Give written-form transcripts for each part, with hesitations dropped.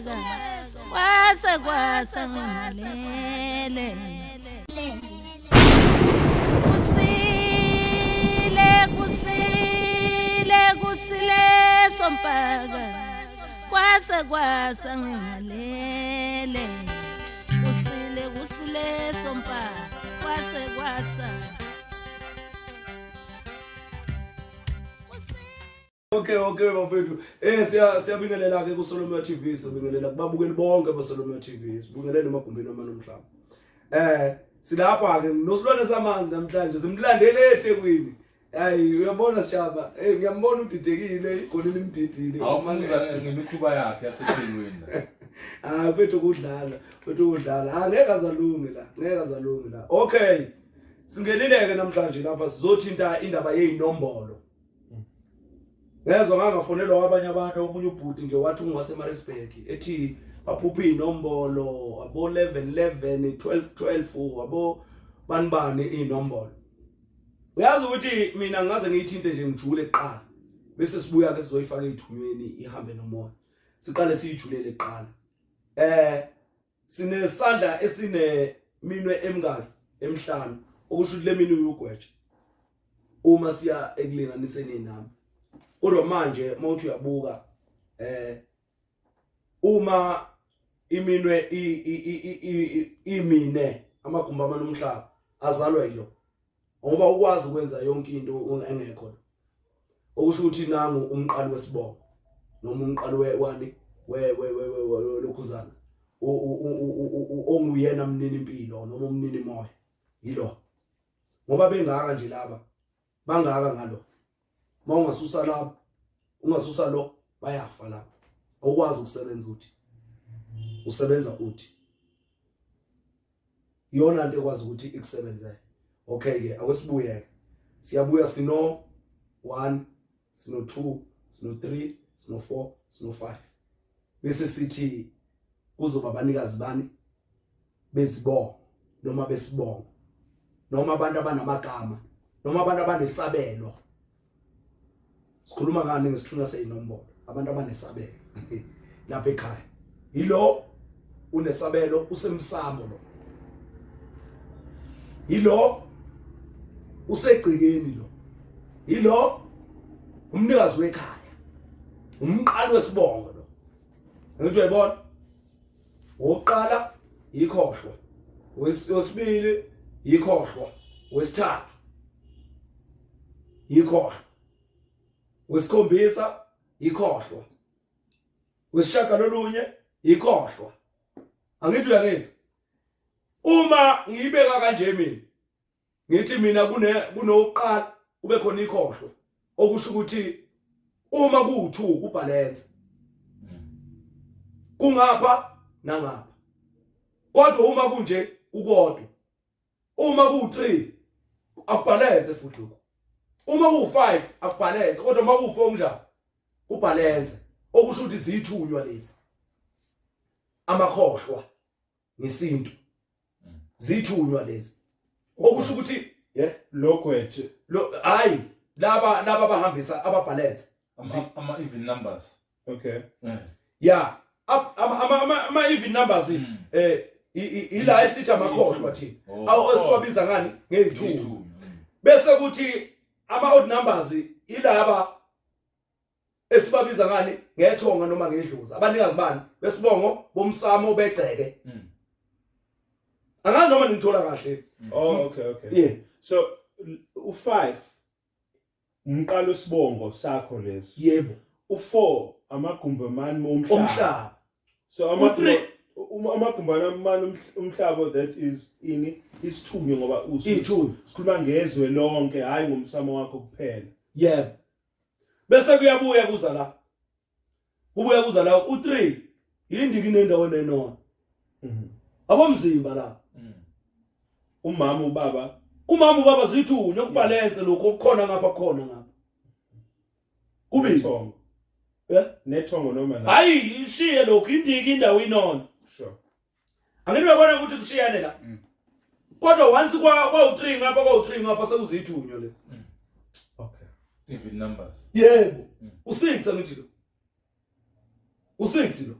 sompaka kwase kwasa ngingalele. Kusile, kusile, kusile sompaka kwase kwasa ngingalele. Kusile, kusile sompaka kwase kwasa. Okay, bafethu. Siyabingelela ke kuSolomia TV, siyabingelela kubabukeli bonke baSolomia TV. Sibingelele emagumbini amane omhlaba. Silapha ke nosilwane samanzi namhlanje, simlandele eThekwini. Hayi, uyabona sijaba. Ngiyambona udidekile, igoli limdidile. Awufuza ngemikhuba yakhe yaseThekwini. Ah, mfethu ukudlala, mfethu ukudlala. Ah, ngeke azalunge la, ngeke azalunge la. Okay. Singenile ke namhlanje lapha sizothinta indaba yezinombolo. Ngezwa ngangafonelwa abanye abantu, omunye ubhuti nje wathi ungaseMaritzburg ethi baphupha inombolo abo 11 11 12 12 abo bani bani inombolo. Uyazi ukuthi mina ngaze ngiyithinte nje ngijule kuqala bese sibuya ke sizoyifaka ezithunyweni ihambe nomoya. Siqale siyijulele kuqala. Sinesandla esine minwe emingaki? Emihlanu, okusho ukuthi le minwe uyugweja uma siya ekulinganiseni nami. Kodwa manje mawuthi uyabuka uma iminwe imine amagumbi amane omhlaba azalwa yilo, ngoba ukwazi ukwenza yonke into engekho, okusho ukuthi nangu umqali wesibongo noma umqali wewani welokhuzana onguyena mnini impilo noma umnini moya yilo, ngoba bengaka nje laba bangaka ngalo. Mawungasusa laba, ungasusa lo, bayafa laba. Awukwazi ukusebenza uthi usebenza uthi iyona into ekwazi ukuthi ikusebenzele. Okay ke, akwesibuyeke, siyabuya. Sino 1, sino 2, sino 3, sino 4, sino 5, bese sithi kuzoba abanikazi bani bezibongo noma besibongo noma abantu abanamagama noma abantu abanesabelo. Sikhuluma ngani ngesithunywa seyinombolo? Abantu abanesabelo lapha ekhaya, yilo unesabelo usemsamo lo, yilo usegcikeni lo, yilo umnikazi wekhaya, umqali wesibongo lo. Ngithi uyayibona, wokuqala yikhohlwa, wesibili yikhohlwa, wesithathu yikhohlwa, wesikhombisa yikhohlwa, wesishagalolunye yikhohlwa. Angithi uyangizwa? Uma ngiyibeka kanje mina ngithi mina kunokuqala kube khona ikhohlwa, okusho ukuthi uma kuwu2 kubalance kungapha nangapha, kodwa uma kunje kukodwa. Uma ku3 akubalance futhi lokho, uma ku5 akubalance, kodwa uma ku4 kunjani kubalance, okusho ukuthi zithunywa lezi amakhohlwa ngesintu, zithunywa lezi, okusho ukuthi lokweje lo hayi laba bahambisa ababalance ama even numbers. Okay. Yeah, ama even numbers ila esithi amakhohlwa thina, awu esiwabiza ngani ngezithunywa, bese kuthi ama odd numbers ilaba esibabiza ngani ngethonga noma ngedlozi, abanikazi bani besibongo bomsamo begceke. Angazi noma ningithola kahle. Oh, okay. Yeah. So u5 umqalo wesibongo sakho lesi. Yebo. U4 amagumbi amane omhlaba. Omhlaba. So amagumbi amane umhlaba, that is ini isithunywa, ngoba Isithunywa. sikhuluma ngezwe lonke, hayi ngomsamo wakho kuphela. Yebo. Bese kuyabuya kuza la. Kubuya kuza la u3 yindiki nendawo enenona. Abomzimba la. Umama ubaba. Umama ubaba zithunywa kubalance lokho okukhona ngapha khona ngapha. Kubili. Nethongo. Eh? Nethongo noma la. Hayi, ishiye lokho, indiki indawo inona. Sure. Angithi uyabona ukuthi kushiyane la. Kodwa once kwa u3 ngapha, kwa u3 ngapha, sekuzithunywa lezi. Okay. Even numbers. Yebo. U6 angithi lo. U6 lo.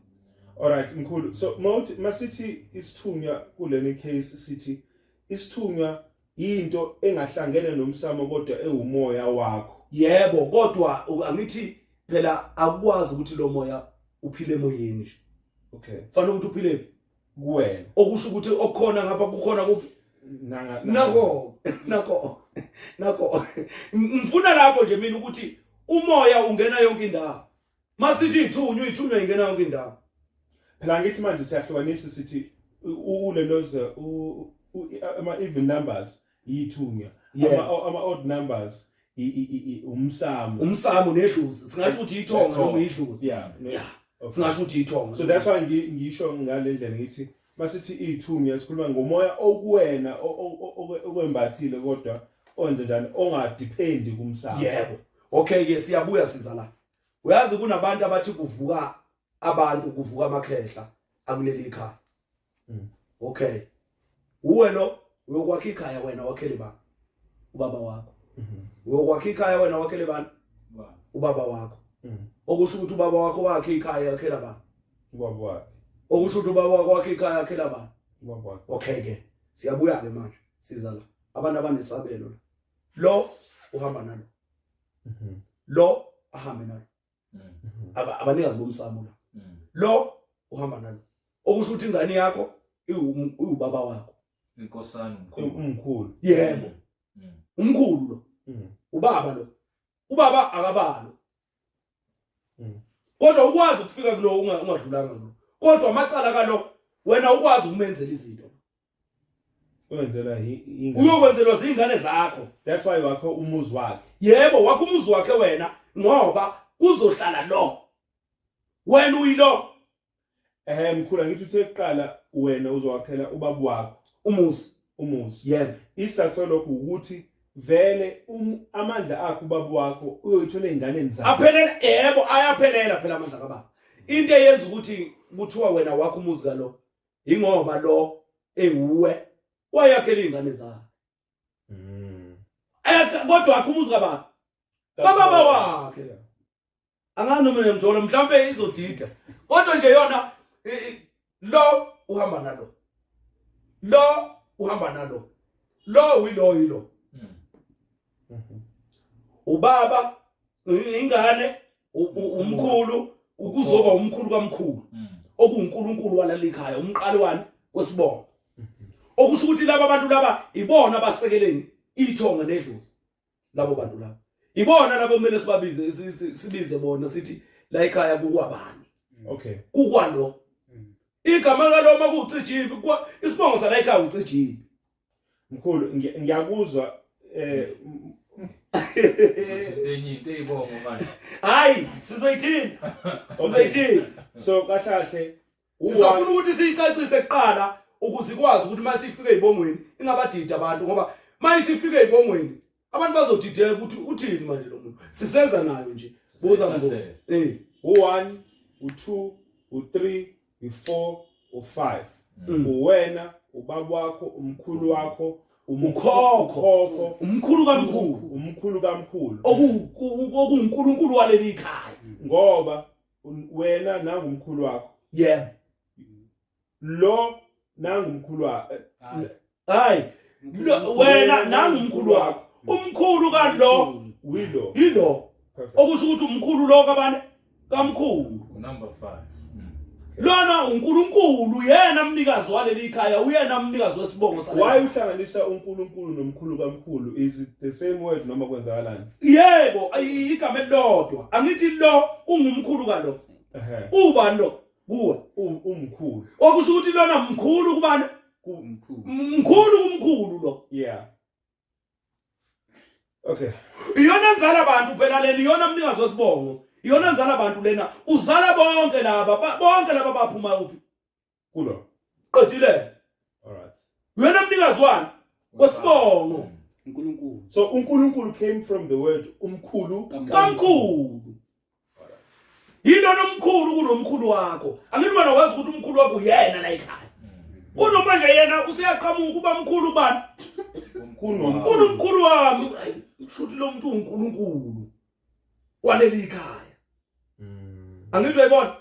Alright mkhulu, so mawuthi masithi isithunywa kuleni case, sithi isithunywa into engahlangene nomsamo kodwa ewumoya wakho. Yebo, kodwa angithi phela akukwazi ukuthi lo moya uphile emoyeni nje. Fanele ukuthi uphile phi? Kuwena. Okusho ukuthi okukhona ngapha kukhona kuphi? Nanga Nako, nako, nako. Ngifuna lapho nje mina ukuthi umoya ungena yonke indawo. Masithi ithunywa, ithunywa ingena yonke indawo. Phela ngithi manje siyahlukanisa, sithi ulentoza ama even numbers yithunywa, ama odd numbers umsamo. Umsamo nedlozi. Singasho ukuthi ithonga noma idlozi. Yeah. Yeah. Singasho ukuthi ithonga. So that's why ngisho ngale ndlela, ngithi masithi ithunywa sikhuluma ngomoya okuwena okwembathile kodwa onje njani ongadependi kumsamo. Yebo. Okay ke, siyabuya siza la. Uyazi kunabantu abathi kuvuka abantu, kuvuka amakhehla akuleli ikhaya. Okay. Uwe lo uyokwakha ikhaya wena wakhele ba ubaba wakho. Uyokwakha ikhaya wena wakhele bani? Ubaba wakho. Okusho ukuthi ubaba wakho wakhe ikhaya yakhela ba? Ubaba wakhe. Okusho ukuthi ubaba wakho wakhe ikhaya yakhela ba? Ubaba wakhe. Okay ke. Siyabuya ke manje. Siza la. Abantu abanesabelo la. Lo uhamba nalo. Lo ahambe nalo. Abanikazi bomsamo la. Lo uhamba nalo. Okusho ukuthi ingane yakho iwubaba wakho. Inkosana umkhulu. Umkhulu. Yebo. Umkhulu lo. Ubaba lo. Ubaba akabalo. Kodwa ukwazi ukufika kulo ungadlulanga kulo. Kodwa amacala kalo wena ukwazi ukumenzela izinto. Wenzela ingane. Uyokwenzelwa zingane zakho. That's why wakho umuzi wakhe. Yebo, wakho umuzi wakhe wena ngoba kuzohlala lo. Wena uyilo. Mkhulu, ngithi uthe kuqala wena uzowakhela ubaba wakho umuzi. Umuzi. Yebo. Isizathu lokho ukuthi vele amandla akho ubaba wakho uyoyithola einganeni zakhe. Aphelela, yebo, ayaphelela phela amandla kababa. Into eyenza ukuthi kuthiwa wena wakho umuzi kalo ingoba lo ewuwe wayakhela izingane zakhe. Kodwa wakho umuzi kababa. Kababa wakhe. Angani noma ngiyamthola mhlambe izodida. Kodwa nje yona lo uhamba nalo. Lo uhamba nalo. Lo uyilo yilo. Ubaba ingane umkhulu ukuzoba umkhulu kamkhulu. OkuNkulunkulu walali ekhaya umqali wani wesibongo. Okusho ukuthi laba bantu laba ibona abasekeleni ithonga nedlozi. Labo bantu laba ibona labo kumele sibabize, sibize bona sithi la ekhaya kukwabani. Kukwalo. Igama kalo makucijimbi, isibongo sala ekhaya ucijimbi. Mkhulu, ngiyakuzwa Enye into eyibongo manje. Hayi, sizoyithinta. Sizoyithinta. So kahle kahle sisafuna ukuthi siyicacise kuqala ukuze ikwazi ukuthi mase ifike ezibongweni ingabadidi abantu, ngoba mase ifike ezibongweni abantu bazodideka ukuthi uthini manje lo muntu. Siseza nayo nje. Buza mbo. U1, u2, u3, u4, u5. Uwena, ubaba wakho, umkhulu wakho, ukhokho, umkhulu kamkhulu, umkhulu kamkhulu, okuNkulunkulu waleli ikhaya. Ngoba wena nangumkhulu wakho. Yebo. Lo nangumkhulu wakho. Hayi, wena nangumkhulu wakho. Umkhulu kalo uyilo. Yilo. Okusho ukuthi umkhulu lo kabani? Kamkhulu. Number 5. Lona uNkulunkulu yena mnikazi waleli ikhaya, uyena mnikazi wesibongo saleli. Why uhlanganisa uNkulunkulu nomkhulu kamkhulu? Is it the same word noma kwenzakalani? Yebo, igama elilodwa. Angithi lo ungumkhulu kalo. Ubani lo? Kuwe. Umkhulu. Okusho ukuthi lona mkhulu kubani? Umkhulu. Mkhulu kumkhulu lo. Yeah. Okay. Iyona nzala abantu phela lena, iyona mnikazi wesibongo. Iyona nzala abantu lena. Uzala bonke laba, bonke laba baphuma kuphi? Kulo. Qedile. All right. Uyena mnikazi wani? Wesibongo. uNkulunkulu. So uNkulunkulu came from the word umkhulu kamkhulu. Yilo nomkhulu kunomkhulu wakho. Angithi wena wazi ukuthi umkhulu wakho uyena la ekhaya. Kodwa manje yena useyaqhamuka uba mkhulu bani? Kunomkhulu wami. Kushuthi lo muntu uNkulunkulu waleli ekhaya. Angithi uyayibona?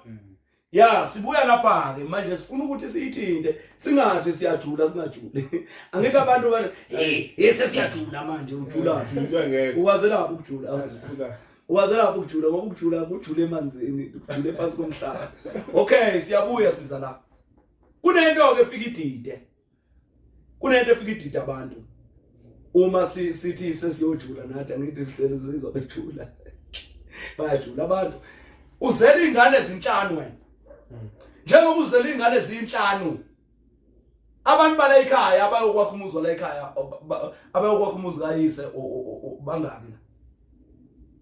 Ya, sibuya lapha ke manje, sifuna ukuthi siyithinte, singathi siyajula, singajuli. Angithi abantu bathi, hey, hey, sesiyajula manje, ujula. Into engekho. Ukwazelaphi ukujula? Sisuka. Ukwazelaphi ukujula? Ngoba ukujula kujula emanzini, kujule phansi komhlaba. Okay, siyabuya, siza la. Kunento ke efika idide. Kunento efika idide abantu. Uma sithi sesiyojula nathi, angithi sihleli sizobejula. Bayajula abantu. Uzela ingane ezinhlanu wena. Njengoba uzela ingane ezinhlanu, abantu bala ekhaya abayokwakha umuzi wala ekhaya, abayokwakha umuzi kayise, bangabi la?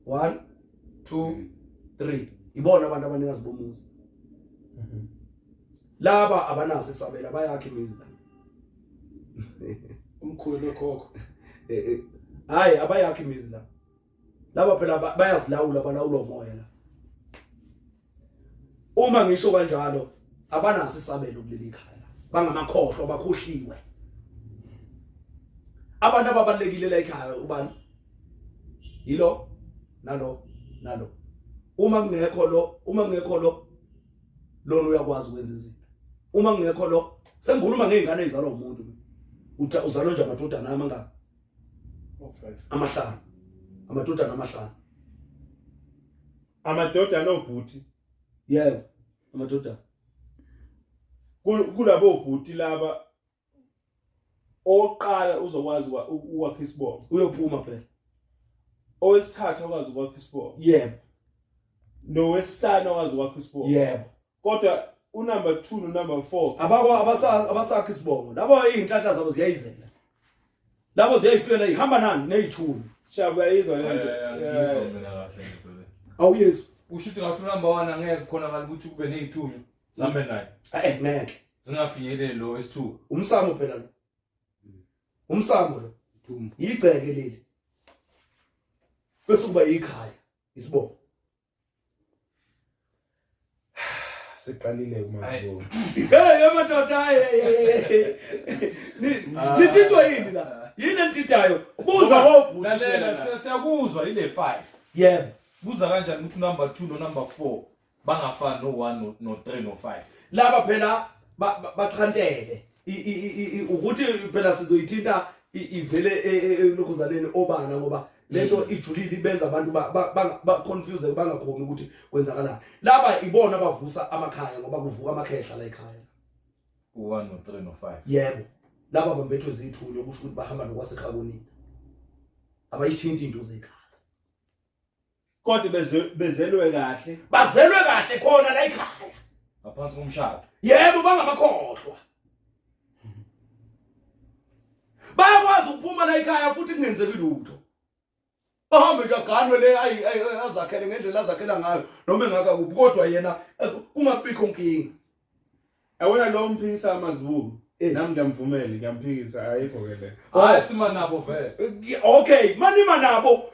1 2 3, ibona abantu abanikazi bomuzi. Laba abanaso isabela, bayakha imizi la. Umkhulu nokhokho. Hayi, abayakha imizi la. Laba phela bayazilawula, balawula umoya la. Uma ngisho kanjalo, abanaso isabelo kuleli khaya, bangamakhohlwa, bakhohliwe. Abantu ababalekile la ekhaya ubani? Yilo nalo nalo. Uma kungekho lo, uma kungekho lo, lona uyakwazi ukwenza izinto. Uma kungekho lo, sengikhuluma ngezingane ezizalwa umuntu. Uthi uzalwa nje amadodana amangaka? Oh, 5. Amahlanu. Amadodana amahlanu. Amadodana obhuti. Yebo, amadodana. Kulabo bhuti laba oqala uzokwazi ukwakha isibongo. Uyophuma phela. Owesithathu okwazi ukwakha isibongo. Yebo. Nowesihlanu okwazi ukwakha isibongo. Yebo. Kodwa unumber 2 no number 4 abakwa abasakha isibongo. Labo izinhlanhla zabo ziyayizela. Labo ziyayifikela, ihamba nani nezithunywa. Siyabo, uyayizwa le nto. Ngizwa mina kahle into le. Awuyezwa. Usho ukuthi kahle number 1 angeke khona ukuthi kube nezithunywa. Sambe naye. Ngeke. Zingafinyeleli lo S2. Umsamo phela lo. Umsamo lo. Thumba. Igceke leli. Bese kuba ikhaya isibongo. Siqalile kumazibuko. Hey emadoda, hey. Nithintwa yini la? Yini entithayo? Buza ngobhuti. Lalela, siyakuzwa ile 5. Yebo. Buza kanjani ukuthi number 2 no number 4 bangafani no 1 no 3 no 5? Laba phela baxhantele. Ukuthi phela sizoyithinta ivele elokuzaleni obala, ngoba lento ijulile, ibenza abantu ba confuse, bangakhoni ukuthi kwenzakalani. Laba ibona abavusa amakhaya, ngoba kuvuka amakhehla la ekhaya. U1 no 3 no 5. Yebo. Laba bambethwe zithunywa, kusho ukuthi bahamba nokwasekhaya konina. Abayithinti into zegazi. Kodwa bezelwe kahle. Bazelwe kahle khona la ekhaya. Ngaphansi komshado. Yebo, bangamakhohlwa. Bayakwazi ukuphuma la ekhaya futhi kungenzeki lutho. Bahambe nje aganwe le azakhele ngendlela azakhela ngayo noma engaka kuphi, kodwa yena kungabikho nkinga. Yabona lo mphikisa amazibuko. Eh. Nami ngiyamvumela, ngiyamphikisa, ayikho ke le. Hayi, sima nabo vele. Okay, manima nabo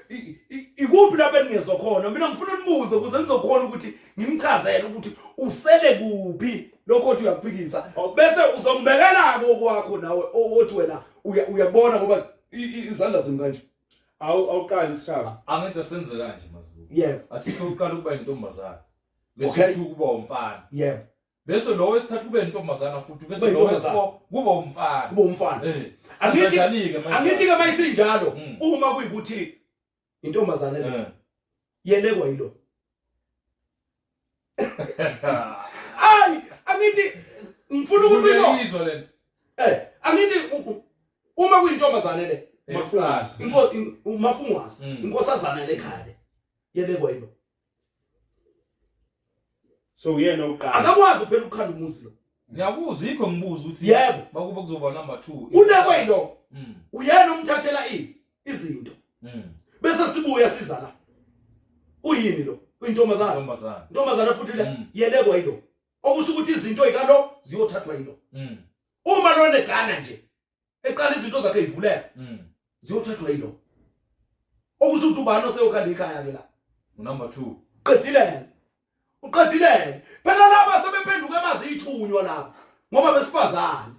ikuphi lapho eningezwa khona? Mina ngifuna nibuze ukuze nizokhona ukuthi ngimchazele ukuthi usele kuphi lokho othi uyakuphikisa. Bese uzombekela kokwakho nawe othi wena uyabona ngoba izandla zimi kanje. Awuqali isishaba. Angenza senze kanje mazibuko. Yebo. Asithi uqala ukuba intombazana. Bese Okay. uthi ukuba umfana. Yebo. Bese lo wesithathu kube intombazana futhi, bese Kube lo intombazana. wesi4 kube umfana. Kube umfana. Eh. Angithi Angithi angithi ke mayisinjalo, Mm. uma kuyikuthi intombazana le Eh. yelekwa yilo. Ay, angithi ngifuna ukuthi uyibone. Uyizwa lento. Angithi uma kuyintombazane le, Mafungwase. Umafungwase, Mm. inkosazana le ekhaya le yelekwa yilo. So uyena oqala. Akakwazi phela ukukhanda umuzi lo. Ngiyakuzwa, yikho ngibuza ukuthi Yebo. bakube kuzoba number 2. Ulekwe yilo. Uyena umthathela izinto. Bese sibuya siza la. Uyini lo? Uyintombazana. Intombazana. Intombazana futhi le Mm. yelekwa yilo. Okusho ukuthi izinto ezikalo ziyothathwa yilo. Uma lona egana nje eqala izinto zakhe ivuleka, ziyothathwa yilo. Okusho ukuthi ubani oseyokhanda ikhaya ke la? Number 2. Qedilele. Uqedilele. Phela laba sebephenduke bazithunywa laba ngoba besifazane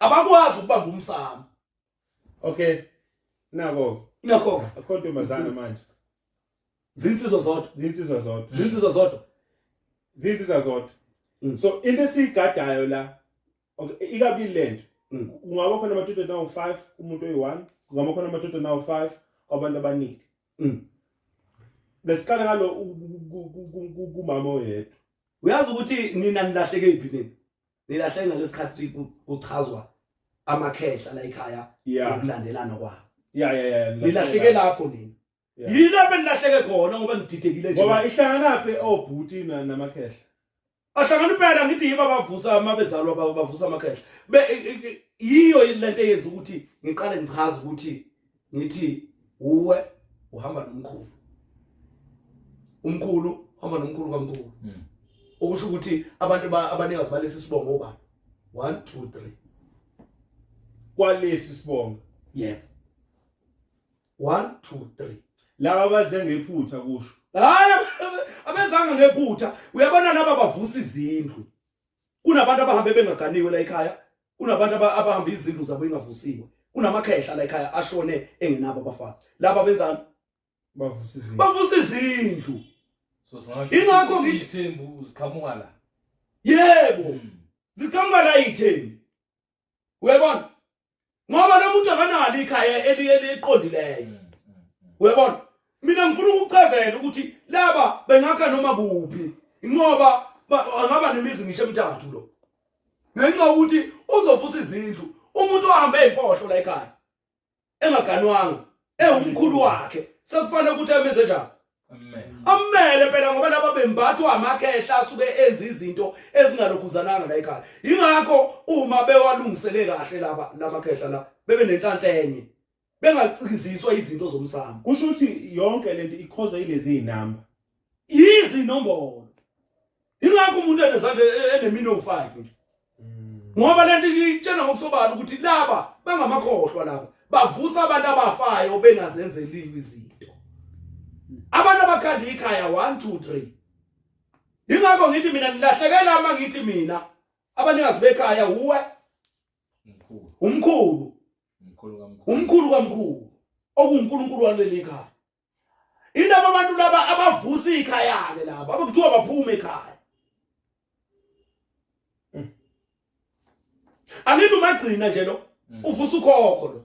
abakwazi ukubamba umsamo. Okay. Nako, Nakho akho ntombazana manje. zinsizwa zodwa, Zinsizwa zodwa. zinsizwa zodwa. Zinsizwa zodwa. So into esiyigadayo la, okay, ikabili lento. Kungaba khona amadodana awu5 umuntu oyi1, kungaba khona amadodana awu5 kwabantu abaningi. Lesiqala ngalo kumama oyedwa. Uyazi ukuthi nina nilahleke phi nina? Nilahleke ngalesikhathi kuchazwa amakhehla la ekhaya ngokulandelana kwawo. Yeah. Nilahleke lapho nina. Yini benilahleke khona ngoba nididekile nje. Ngoba ihlanganaphi obhuti namakhehla? Ahlangana impela, ngithi yibo abavusa amabezalwa, bavusa amakhehla. Yiyo lento eyenza ukuthi ngiqale ngichaze ukuthi ngithi uwe uhamba nomkhulu. Umkhulu uhamba nomkhulu kamkhulu. Okusho ukuthi abantu abanikazi balesi sibongo obani? 1 2 3. Kwalesi sibongo. Yebo. 1 2 3. Laba abaze ngephutha kusho. Hayi, abenzanga ngephutha. Uyabona laba bavusa izindlu. Kunabantu abahambe bengaganiwe la ekhaya. Kunabantu abahamba izindlu zabo ingavusiwe. Kunamakhehla la ekhaya ashone engenabo abafazi. Laba benzani? Bavusa izindlu. Bavusa izindlu. So singasho ingakho ngithi ithembu ziqhamuka la. Yebo. Ziqhamuka la ithembu. Uyabona? Ngoba lo muntu akanalo ikhaya eliqondileyo. Uyabona? Mina ngifuna ukukuchazela ukuthi laba bengakha noma kuphi ngoba angaba nemizi ngisho emithathu lo. Ngenxa ukuthi uzovusa izindlu umuntu ohambe impohlo la ekhaya engaganwanga ewumkhulu wakhe sekufanele ukuthi amenze njani? Amele phela, ngoba laba bembathwa amakhehla asuke enza izinto ezingalokhuzananga la ekhaya. Ingakho uma bewalungisele kahle laba lamakhehla la bebe nenhlanhla enye, bengacikiziswa izinto zomsamo. Kusho ukuthi yonke lento ikhozwa yilezi zinamba. Izinombolo. Ingakho umuntu enezandla enemino 5 nje. Ngoba lento itshena ngokusobala ukuthi laba bangamakhohlwa, laba bavusa abantu abafayo bengazenzeliwe izinto. Abantu abakhanda ikhaya 1 2 3. Ingakho ngithi mina nilahlekela uma ngithi mina abanikazi bekhaya uwe umkhulu umkhulu kamkhulu okuNkulunkulu waleli ekhaya. Ilabo abantu laba abavusa ikhaya ke laba abakuthiwa baphume ekhaya. Angithi umagcina nje lo uvusa ukhokho lo.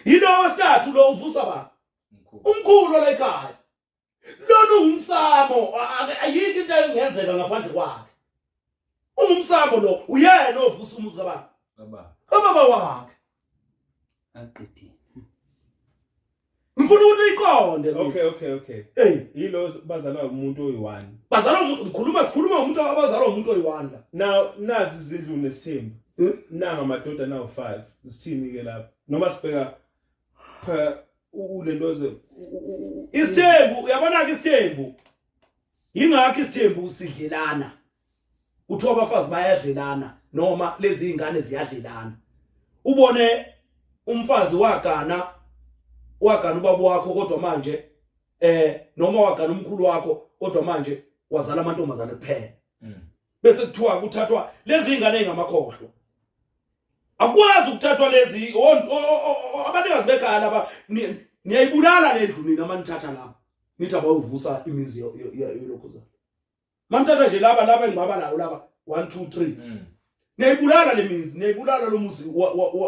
Yilo wesithathu lo uvusa ba umkhulu la ekhaya. Lona ungumsamo, ayikho into engenzeka ngaphandle kwakhe. Ungumsamo lo, uyena ovusa umuzi kababa. Kababa wakhe. Aqedile. Ngifuna ukuthi uyiqonde. Okay. Hey, yilo bazalwa umuntu oyi1. Bazalwa umuntu, ngikhuluma sikhuluma umuntu abazalwa umuntu oyi1 la. Now nazi izindlu nesithembu. Nanga amadoda nawo 5. Sithini ke lapha? Noma sibheka per ulentoze isithembu, uyabona ke isithembu. Ingakho isithembu sidlelana. Kuthiwa abafazi bayadlelana noma lezi izingane ziyadlelana. Ubone umfazi wagana ubaba wakho kodwa manje noma wagana umkhulu wakho kodwa manje wazala amantombazane kuphela. Bese kuthiwa kuthathwa lezi izingane ezingamakhohlo. Akwazi ukuthathwa lezi abanikazi bekhaya laba, niyayibulala le ndlu nina manithatha laba. Nithi abayovusa imizi yolokhuzana. Manithatha nje laba engibaba lawo laba 1 2 3. Niyayibulala le mizi, niyayibulala lo muzi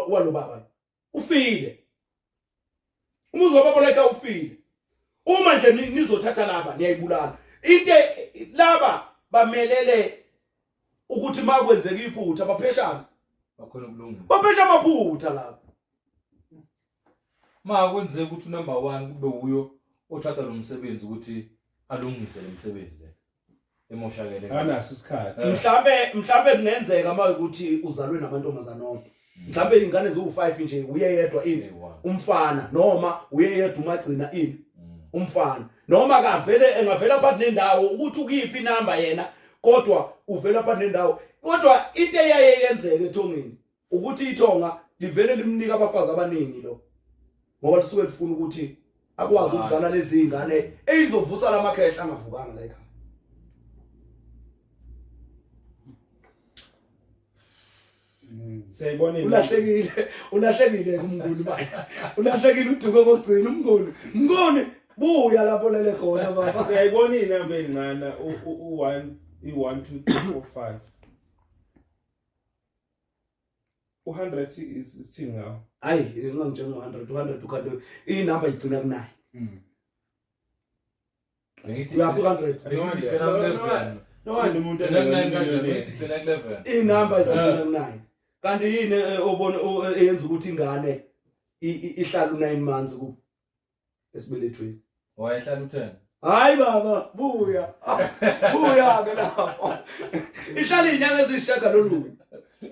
walo baba. Ufile. Umuzi wababa la ufile. Uma nje nizothatha laba niyayibulala. Into laba bamelele ukuthi makwenzeka iphutha bapheshana. Bakhona ukulungisa. Baphesha amaphutha lapha. Ma kwenzeka ukuthi number 1 kube uyo othatha lo msebenzi ukuthi alungise lo msebenzi le. Emoshakele. Anaso isikhathi. Mhlambe kungenzeka mawukuthi uzalwe namantombazana onke. Mhlambe izingane ziwu5 nje uye yedwa ini umfana noma uye yedwa umagcina ini umfana noma kavele engavela phakathi nendawo ukuthi ukuyiphi inamba yena kodwa uvela phakathi nendawo. Kodwa into eyaye yenzeke ethongeni ukuthi ithonga livele limnika abafazi abaningi lo ngoba lisuke lifuna ukuthi akwazi ukuzala lezi zingane eyizovusa lamakhehla angavukanga la ekhaya. Siyayibona ulahlekile umnguni manje. Ulahlekile uduko kokugcina umnguni. Mnguni. Buya lapho lele khona baba. Siyayibona inamba ezincane u1 i1 2 3 4 5. U100 is isithini ngawo? Hayi, ngangitshela ngo-100, 100 ukhale inamba igcina ku-9. Bengithi Uyaphi ku-100? bengithi gcina ku-11. No wonder umuntu Gcina ku-9 kanjani? eneyona. Bengithi gcina ku-11. Inamba zigcina ku-9. Kanti yini obona eyenza ukuthi ingane ihlale u-9 months ku esibelethweni? Wayehlala u-10. Hayi baba, buya. Buya ke lapho. Ihlala izinyanga ezisishiyagalolunye.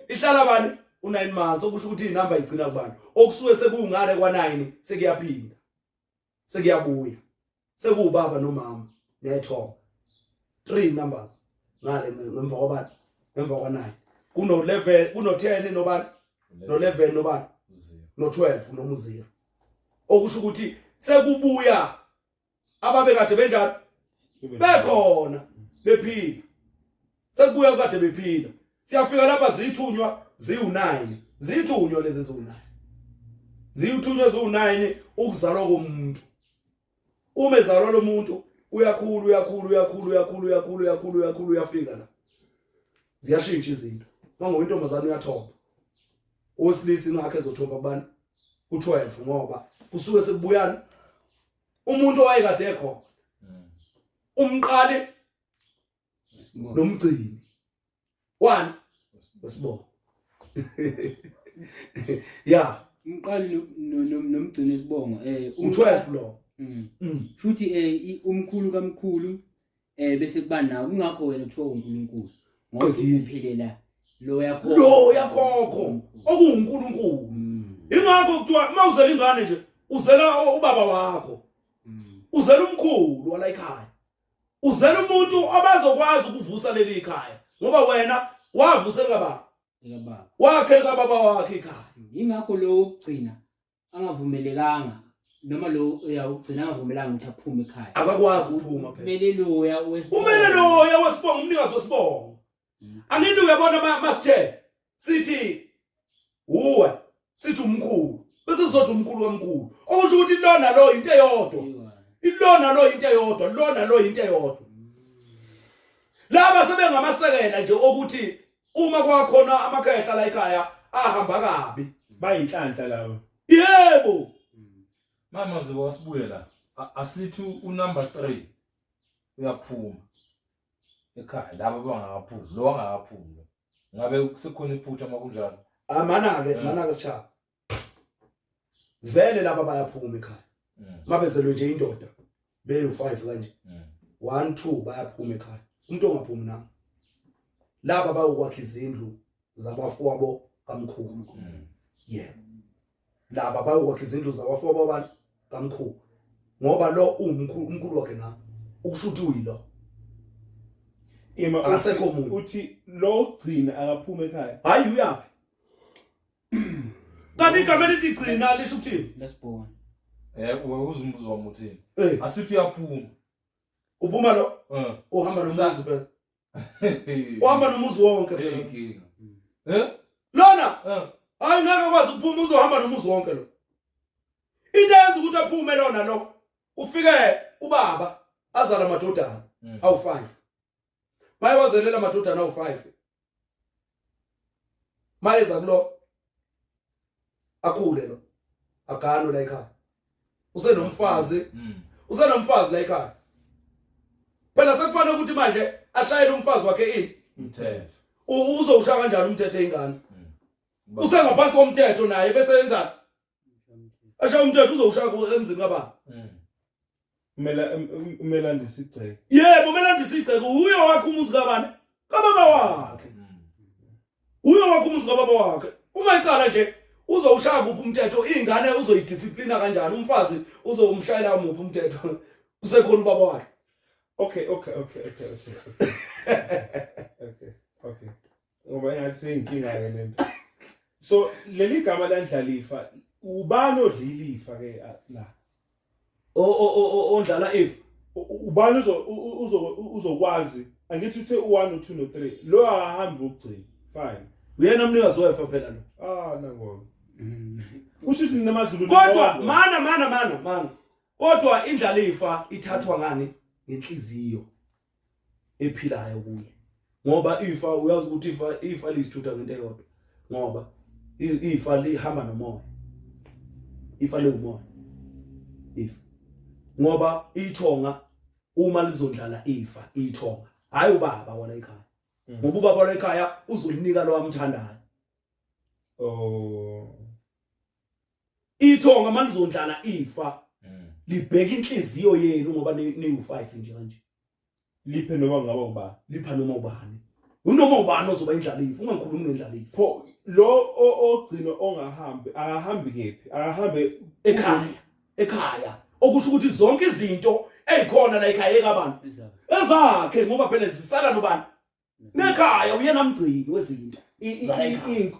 Ihlala bani? U9 months okusho ukuthi inamba igcina kubani? Okusuke sekungale kwa9 sekuyaphinda. Sekuyabuya. Sekuwubaba nomama nethongo. 3 numbers ngale ngemva kwabani? Ngemva kwa9. Kuno 11, kuno 10 nobani? No 11 nobani? Zero. No 12 noma u0. Okusho ukuthi sekubuya ababekade benjani? Bekhona bephila. Sekubuya kade bephila. Siyafika lapha zithunywa ziwu9, zithunywa lezi ziwu9, ziyuthunywa ziwu9 ukuzalwa komuntu. Uma ezalwa lo muntu uyakhula uyakhula uyakhula uyakhula uyakhula uyakhula uyakhula uyafika la, ziyashintsha izinto. Mangoba intombazane uyathomba, owesilisa ingakho ezothomba kubani? Ku12, ngoba kusuke sekubuyana umuntu owayekade ekhona, umqali nomgcini wani wesibongo. Ya, Umqali nomgcini isibongo u12 lo. Futhi umkhulu kamkhulu bese kuba nawo, kungakho wena kuthiwa uNkulunkulu ngoba Qedile. uphilela lo yakhokho, Lo yakhokho okuwuNkulunkulu. Ingakho kuthiwa mawuzela ingane nje uzela ubaba wakho, uzela umkhulu wala ekhaya, uzela umuntu abazokwazi ukuvusa leli khaya, ngoba wena wavusela kababa Kababa wakhe likababa wakhe ikhaya. Ingakho lo wokugcina angavumelekanga, noma lo uyawugcina angavumelanga ukuthi aphume ekhaya. Akakwazi ukuphuma phela. Kumele loya wesibongo. Umele loya wesibongo, umnikazi wesibongo. Angithi uyabona masithe sithi uwe sithi umkhulu bese sizodwa umkhulu wamkhulu, okusho ukuthi lona lo into eyodwa, ilona lo into eyodwa, lona lo into eyodwa. Laba sebengamasekela nje okuthi uma kwakhona amakhehla la ekhaya ahamba kabi, Bayinhlanhla laba. Yebo. Mama Zibo, wasibuye la. Asithi unumber 3 uyaphuma ekhaya, laba bangakaphumi, lo angakaphumi, ngabe kusekhona iphutha makunjalo? Amana ke, mana ke sitshaba, vele laba bayaphuma ekhaya. Mabezelwe nje indoda beyu5 kanje, 1 2 bayaphuma ekhaya. Umuntu ongaphumi nami, laba bayokwakha izindlu zabafowabo kamkhulu. Yebo, laba bayokwakha izindlu zabafowabo abantu kamkhulu, ngoba lo uwumkhulu, umkhulu wakhe nami ukusho ukuthi uyilo. Ima Akasekho omunye. Uthi lo ogcina akaphuma ekhaya. Hayi, uyaphi kanti? Igama elithi gcina lisho ukuthini? Lesibongo. Uze umbuzo wami uthini? Asithi uyaphuma. Uphuma lo, uhamba nomuzi phela, uhamba nomuzi wonke phela. Inkinga. Lona hayi, ngeke akwazi ukuphuma, uzohamba nomuzi wonke lo. Into eyenza ukuthi aphume lona lo, ufike ubaba azala amadodana awu5, mayewazelela amadodana awu5, mayeza kulo akhule lo, aganwe la ekhaya, usenomfazi. Usenomfazi la ekhaya phela, sekufanele ukuthi manje ashayele umfazi wakhe ini? Umthetho. Uzowushaya kanjani umthetho ingane? Usengaphansi komthetho naye, bese yenzani? Ashaya umthetho, uzowushaya emzini kababa. Kumele umelandisa igceke. Yebo, umelandisa igceke, uyo wakhe umuzi kabani? Kababa wakhe. Uyo wakhe umuzi kababa wakhe. Uma iqala nje uzowushaya kuphi umthetho ingane? Uzoyidisciplina kanjani umfazi? Uzomshayela muphi umthetho kusekhona ubaba wakhe? Okay. Ngoba engathi seyinkinga ke lento. So leli gama landlalifa, ubani odla ilifa ke la? Ondlala if Ubani uzokwazi? Angithi uthe u1, u2, no3. Lo akahambi ukugcina. Fine. Uyena mnikazi wefa phela lo. Ah, nangoba. Kusho ukuthi namaZulu Kodwa mana mana mana mana. Kodwa indlalifa ithathwa ngani? Ngenhliziyo ephilayo kuye. Ngoba ifa, uyazi ukuthi ifa lisithutha ngento eyodwa. Ngoba ifa lihamba nomoya. Ifa liwumoya. Ifa. Ngoba ithonga uma lizondlala ifa, ithonga. Hayi ubaba wala ekhaya. Ngoba ubaba wala ekhaya uzolinika lo amthandayo. Oh. Ithonga malizondlala ifa libheka inhliziyo yenu ngoba niwu5 nje kanje. Liphe noma ngaba ubani. Lipha noma ubani. Unoma ubani ozoba indlalifa, ungakhulumi ngendlalifa. Pho lo ogcina ongahambi, akahambi kephi? Akahambe ekhaya. Ekhaya. Okusho ukuthi zonke izinto ezikhona la ekhaya ekabani? Ezakhe, ngoba phela zisala nobani? Nekhaya uyena mgcini wezinto.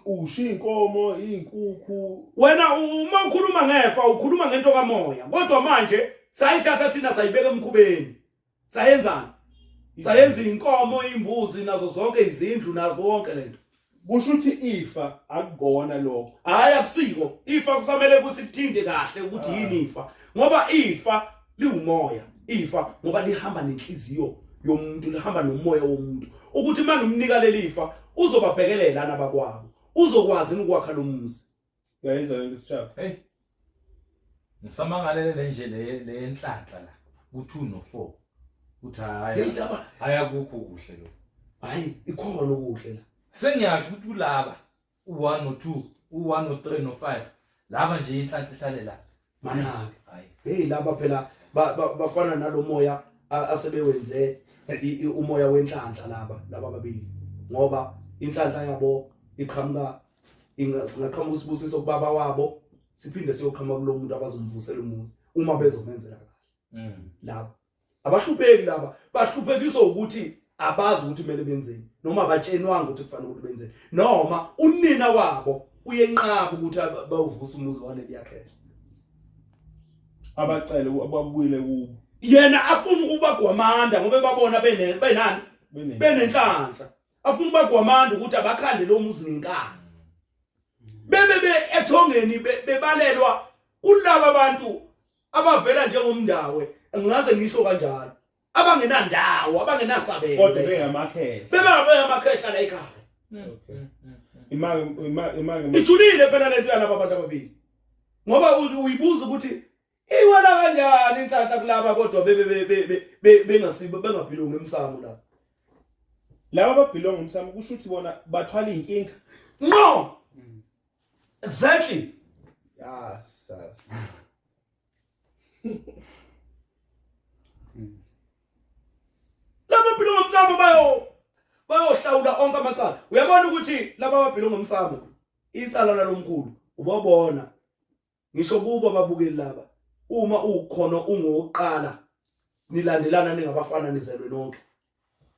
Usho inkomo, izinkukhu. Wena uma ukhuluma ngefa ukhuluma ngento kamoya. Kodwa manje sayithatha thina sayibeka emkhubeni. Sayenzani? Sayenza inkomo, imbuzi nazo zonke izindlu nakho konke lento. Kusho ukuthi ifa akukona lokho. Hayi, akusiko. Ifa kusamele kusithinte kahle ukuthi yini ifa. Ngoba ifa liwumoya. Ifa ngoba lihamba nenhliziyo yomuntu, lihamba nomoya womuntu. Ukuthi mangimnika lelifa uzobabhekelela nabakwabo. Uzokwazi ukwakha lo muzi. Uyayizwa lento sithaba? Hey. Ngisamangalele nje le enhlanhla la. Ku2 no4. Uthi hayi. Hey laba, hayi akukho kuhle lo. Hayi ikhona okuhle la. Sengiyasho ukuthi kulaba u1 no2, u1 no3 no5. Laba nje inhlanhla ihlale la. Manake. Hayi. Hey laba phela bafana nalomoya asebewenze umoya wenhlanhla laba babili. Ngoba inhlanhla yabo iqhamuka singaqhamuka isibusiso kubaba wabo, siphinde siyoqhamuka kulo muntu abazomvusela umuzi uma bezomenzela kahle. Laba abahlupheki, laba bahluphekiswa ukuthi abazi ukuthi kumele benzeni, noma abatshenwanga ukuthi kufanele ukuthi benzeni, noma unina wabo uyenqaba ukuthi bawuvuse umuzi waleli yakhe. Abacele ababuyile kubo. Yena afuna ukubagwamanda ngoba babona benani benenhlanhla. Afuna ukubagwamanda ukuthi abakhande lo muzi ngenkani. Bebe ethongeni bebalelwa kulaba abantu abavela njengomndawe, ngingaze ngisho kanjalo, abangenandawo, abangenasabelo, kodwa bengamakhehla, bebangamakhehla la ekhaya. Okay. Ima ijulile phela lento yalaba abantu ababili, ngoba uyibuza ukuthi iwela kanjani inhlanhla kulaba kodwa bebe bengasibo, bengabhilongi emsamo lapha. Laba ababhilongi emsamo kusho ukuthi bona bathwala inkinga. No. Exactly. Yes. Yes. Laba ababhilongi emsamo bayohlawula onke amacala. Uyabona ukuthi laba ababhilongi emsamo icala lalomkhulu ubabona ngisho kubo ababukeli laba, uma ukhona ungowokuqala nilandelana ningabafana nizelwe nonke,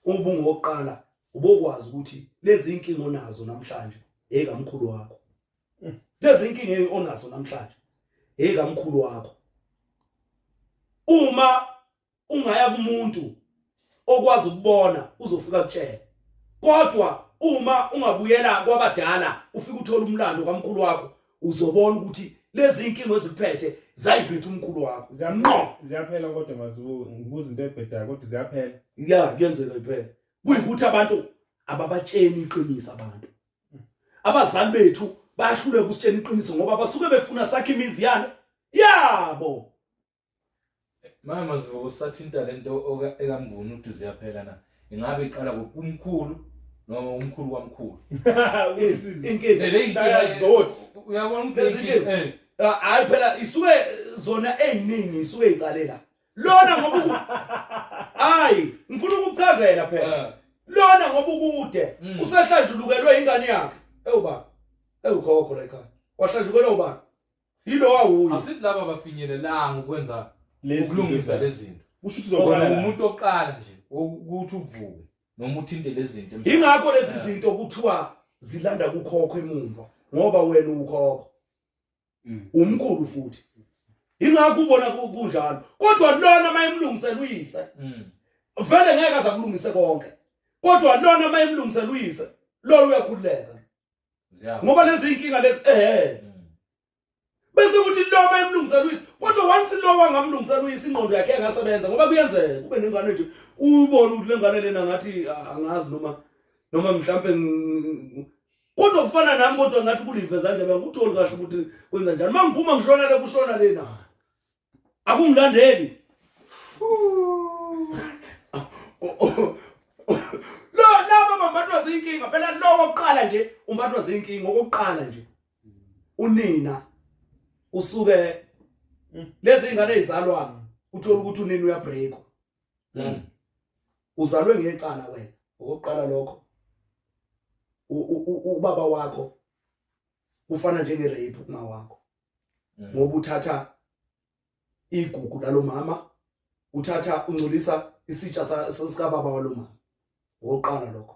uma ungowokuqala ubokwazi ukuthi lezi inkinga onazo namhlanje ekamkhulu wakho, lezi inkinga onazo namhlanje ekamkhulu wakho. Uma ungaya kumuntu okwazi ukubona uzofika kutshela, kodwa uma ungabuyela kwabadala ufika uthola umlando kamkhulu wakho, uzobona ukuthi lezi inkinga ezikuphethe zayiphethe umkhulu wakho. Ziyaphela kodwa mazibuko, ngibuza into ebhedayo kodwa ziyaphela. Ya, kuyenzeka iphela. Kuyikuthi abantu ababatsheni iqiniso abantu. Abazali bethu bayahluleka ukusitshena iqiniso ngoba basuke befuna sakhe imizi yana yabo. Mama Mazibuko, usathinta lento ekambuni ukuthi ziyaphela na? Ingabe iqala kumkhulu noma umkhulu kwamkhulu? Inkinga Le Shaya zothi. Uyabona ukuthi Lezi inkinga, inkinga. Hayi phela isuke zona eziningi isuke iqalela. Lona ngoba hayi ngifuna ukukuchazela phela. Lona ngoba ukude usehlanjulukelwe ingane yakhe. Ewuba. Ewukhokho la ekhaya. Wahlanjukelwa ubani? Yilo wawuye. Asithi laba abafinyelelanga ukwenza Lezi ukulungisa zinto. lezi zinto. Kusho ukuthi uzoqala la. Umuntu oqala nje ukuthi uvuke noma uthinte lezi zinto emhlabeni. Ingakho lezi zinto kuthiwa zilanda kukhokho emumva ngoba wena ukhokho. Umkhulu futhi. Ingakho ubona kunjalo. Kodwa lona mayimlungisela uyise. Vele ngeke azakulungise konke. Kodwa lona mayimlungisela uyise, lona uyakhululeka. Ngoba lezi inkinga lezi Bese kuthi lo mayimlungisela uyise, kodwa once lo wangamlungisela uyise ingqondo yakhe engasebenza ngoba kuyenzeka kube nengane nje uyibone ukuthi lengane lena ngathi angazi noma mhlambe kodwa kufana nami kodwa ngathi kulive ezandleni angikutholi kahle ukuthi kwenza njani. Mangiphuma ngishona le kushona lena. Akungilandeli. Lo laba bambathwa zinkinga phela lo wokuqala nje umbathwa zinkinga okokuqala nje. Unina usuke lezi ingane ezizalwa uthola ukuthi unina uyabreakwa. Uzalwe ngecala wena okokuqala lokho. Ubaba wakho ufana njenge rape kuma wakho. Ngoba uthatha igugu lalomama, uthatha ungcolisa isitsha sikababa walomama. Okokuqala lokho.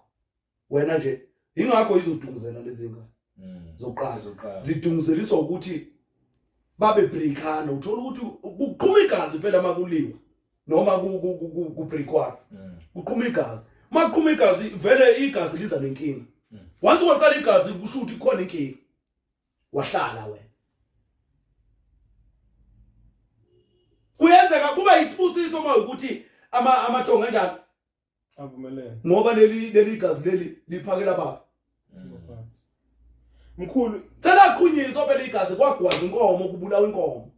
Wena nje ingakho izodunguzela lezi ngane. Zokuqala. Zidunguzeliswa ukuthi babe breakana, uthola ukuthi kuqhuma igazi phela makuliwa noma ku breakwana. Kuqhuma igazi. Makuqhuma igazi vele igazi liza nenkinga. Once waqala igazi kusho ukuthi khona inkinga. Wahlala wena. Kuyenzeka kuba isibusiso uma ukuthi amathonga kanjani? Avumelene. Ngoba leli igazi leli liphakela baba. Mkhulu selaqhunyiswa phela igazi kwagwaza inkomo kubulawa inkomo.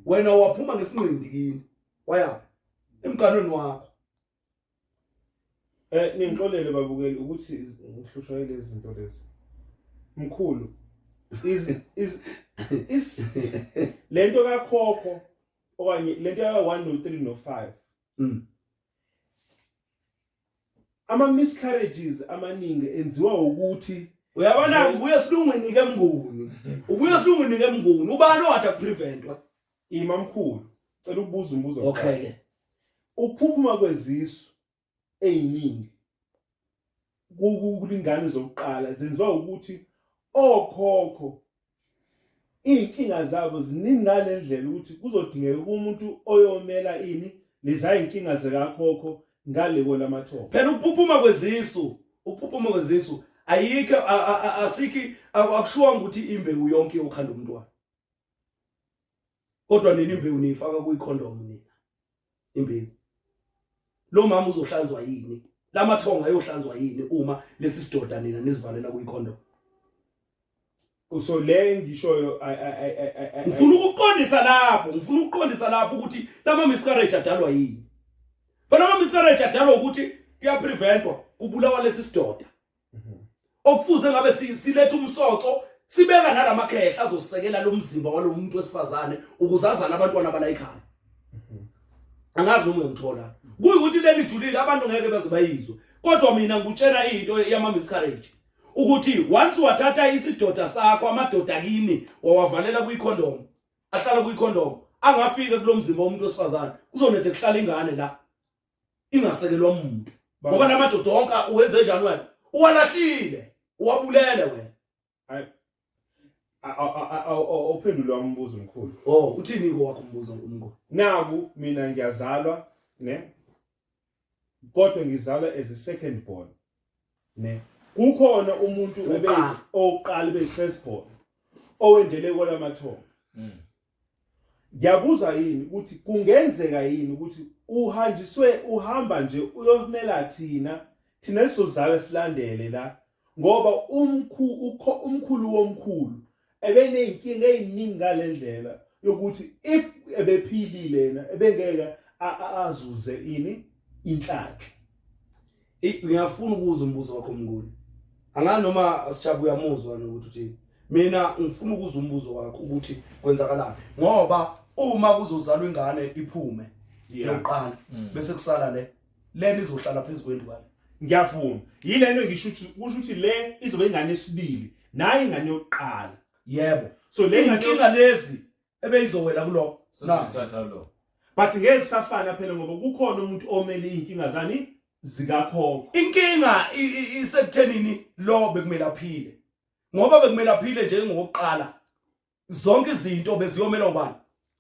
Wena waphuma ngesinqindi kini. Waya emganweni wakho. Ningixolele babukeli ukuthi ngihlushwa lezi zinto lezi. Mkhulu is lento kakhokho okanye lento ya 1 no 3 no 5. Ama miscarriages amaningi enziwa ukuthi uyabona ubuye silungwini ke mnguni. Ubuye silungwini ke mnguni. Ubani owathi akupreventwa? Imamkhulu, cela ukubuza umbuzo. Okay ke. Ukuphuphuma kwezisu eziningi kulingane zokuqala zenziwa ukuthi okhokho inkinga zabo ziningi ngalendlela ukuthi kuzodingeka umuntu oyomela ini leza inkinga zikakhokho ngale kwelamathongo. Phela ukuphuphuma kwezisu ayikho asikhi akushuwa ukuthi imbewu yonke yokhanda umntwana. Kodwa nini imbewu niyifaka kuyikhondom nina. Imbewu. Lo mama uzohlanzwa yini? Lamathonga ayohlanzwa yini uma lesi sidoda nina nizivalela kuyikhondom? So le ngishoyo ngifuna ukuqondisa lapho, ngifuna ukuqondisa lapho ukuthi lama miscarriage adalwa yini. Phela ama miscarriage adalwa ukuthi kuyapreventwa kubulawa lesi sidoda. Okufuze ngabe siletha umsoco sibeka nalamakhehla azosekela lo mzimba walomuntu wesifazane ukuze azale abantwana bala ekhaya. Angazi noma uyangithola. Kuyikuthi leli julile abantu ngeke baze bayizwe. Kodwa mina ngikutshena into yama miscarriage. Ukuthi once wathatha isidoda sakho amadoda kini wawavalela kuyikhondom, ahlala kuyikhondom, angafika kulomzimba womuntu wesifazane, kuzonethe kuhlala ingane la ingasekelwa umuntu. Ngoba lamadoda onke uwenze njani wena? Uwalahlile, uwabulele wena. Awuphendulwa umbuzo mkhulu. Oh, uthini ko wakho umbuzo umngo? Naku mina ngiyazalwa ne kodwa ngizalwa as a second born ne kukhona umuntu oqala be first born owendele kwalamathongo. Ngiyabuza yini ukuthi kungenzeka yini ukuthi uhanjiswe uhamba nje uyomela thina sizozalwa silandele la ngoba umkhulu womkhulu ebeneyinkinga eziningi ngalendlela yokuthi if ebephilile yena ebengeke azuze ini inhlanhla. Ngiyafuna ukuza umbuzo wakho mnguni. Angani noma sijaba uyamuzwa nokuthi uthini. Mina ngifuna ukuza umbuzo wakho ukuthi kwenzakalani ngoba uma kuzozalwa ingane iphume yokuqala bese kusala lena izohlala phezulu kwendlu bani. Ngiyavuma. Yilento ngisho ukuthi kusho ukuthi le izobe ingane esibili nayi ingane yokuqala. Yebo. So le inkinga lezi ebeyizowela kulo. Sesithatha lo. But ngeke safana phela ngoba kukhona umuntu omele inkinga zani zikakhokho. Inkinga isekuthenini lo bekumele aphile. Ngoba bekumele aphile njengokuqala. Zonke izinto beziyomela ubani?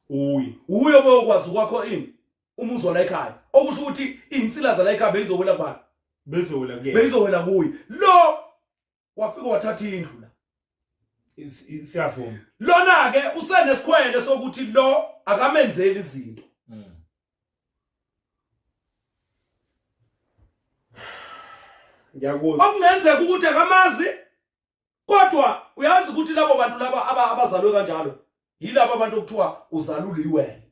Uye. Uye obokwazi kwakho ini? Umuzwa la ekhaya. Okusho ukuthi insila zala ekhaya beyizowela kubani? Bezowela kuyena. Beyizowela kuye. Lo wafika wathatha indlu la. Siyavuma. Lona ke usenesikhwele sokuthi lo akamenzeli izinto. Ngiyakuzwa. Okungenzeka ukuthi akamazi kodwa uyazi ukuthi labo bantu laba abazalwe kanjalo yilabo abantu okuthiwa uzalula iwele.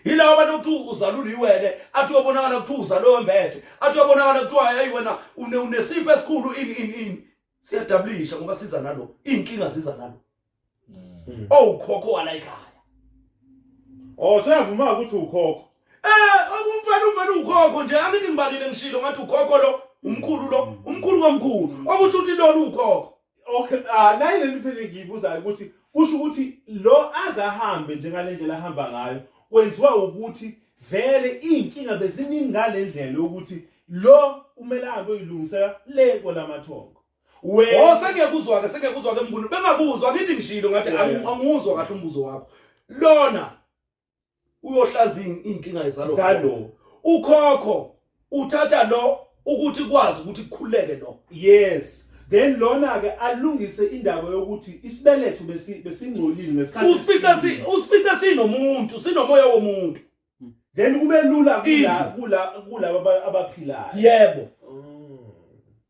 Yilabo abantu okuthiwa uzalula iwele, athi uyobonakala kuthiwa uzalwe wembethe, athi uyobonakala kuthiwa hey wena unesipho esikhulu ini ini ini. Siyadabulisha ngoba siza nalo, inkinga ziza nalo. Owukhokho wala ekhaya. Oh, siyavuma ukuthi ukhokho. Umfana uvela ukhokho nje, angithi ngibalile ngishilo ngathi ukhokho lo, umkhulu lo, umkhulu komkhulu. Okusho ukuthi lona ukhokho. Okay, nayi lento phela ngiyibuzayo ukuthi kusho ukuthi lo azahambe njengalendlela ahamba ngayo kwenziwa ukuthi vele inkinga beziningi ngalendlela yokuthi lo kumele ahambe uyilungisela le kwelamathongo. Oh, sengiyakuzwa ke, sengiyakuzwa ke mnguni. Bengakuzwa ngithi ngishilo ngathi anguzwa kahle umbuzo wakho. Lona uyohlanza inkinga zalo. Zalo. Ukhokho uthatha lo ukuthi kwazi ukuthi kukhuleke lo. Yes. Then lona ke alungise indaba yokuthi isibeletho besingcolile ngesikhathi. Usifica sinomuntu, sinomoya womuntu. Then kube lula kulaba abaphilayo. Yebo.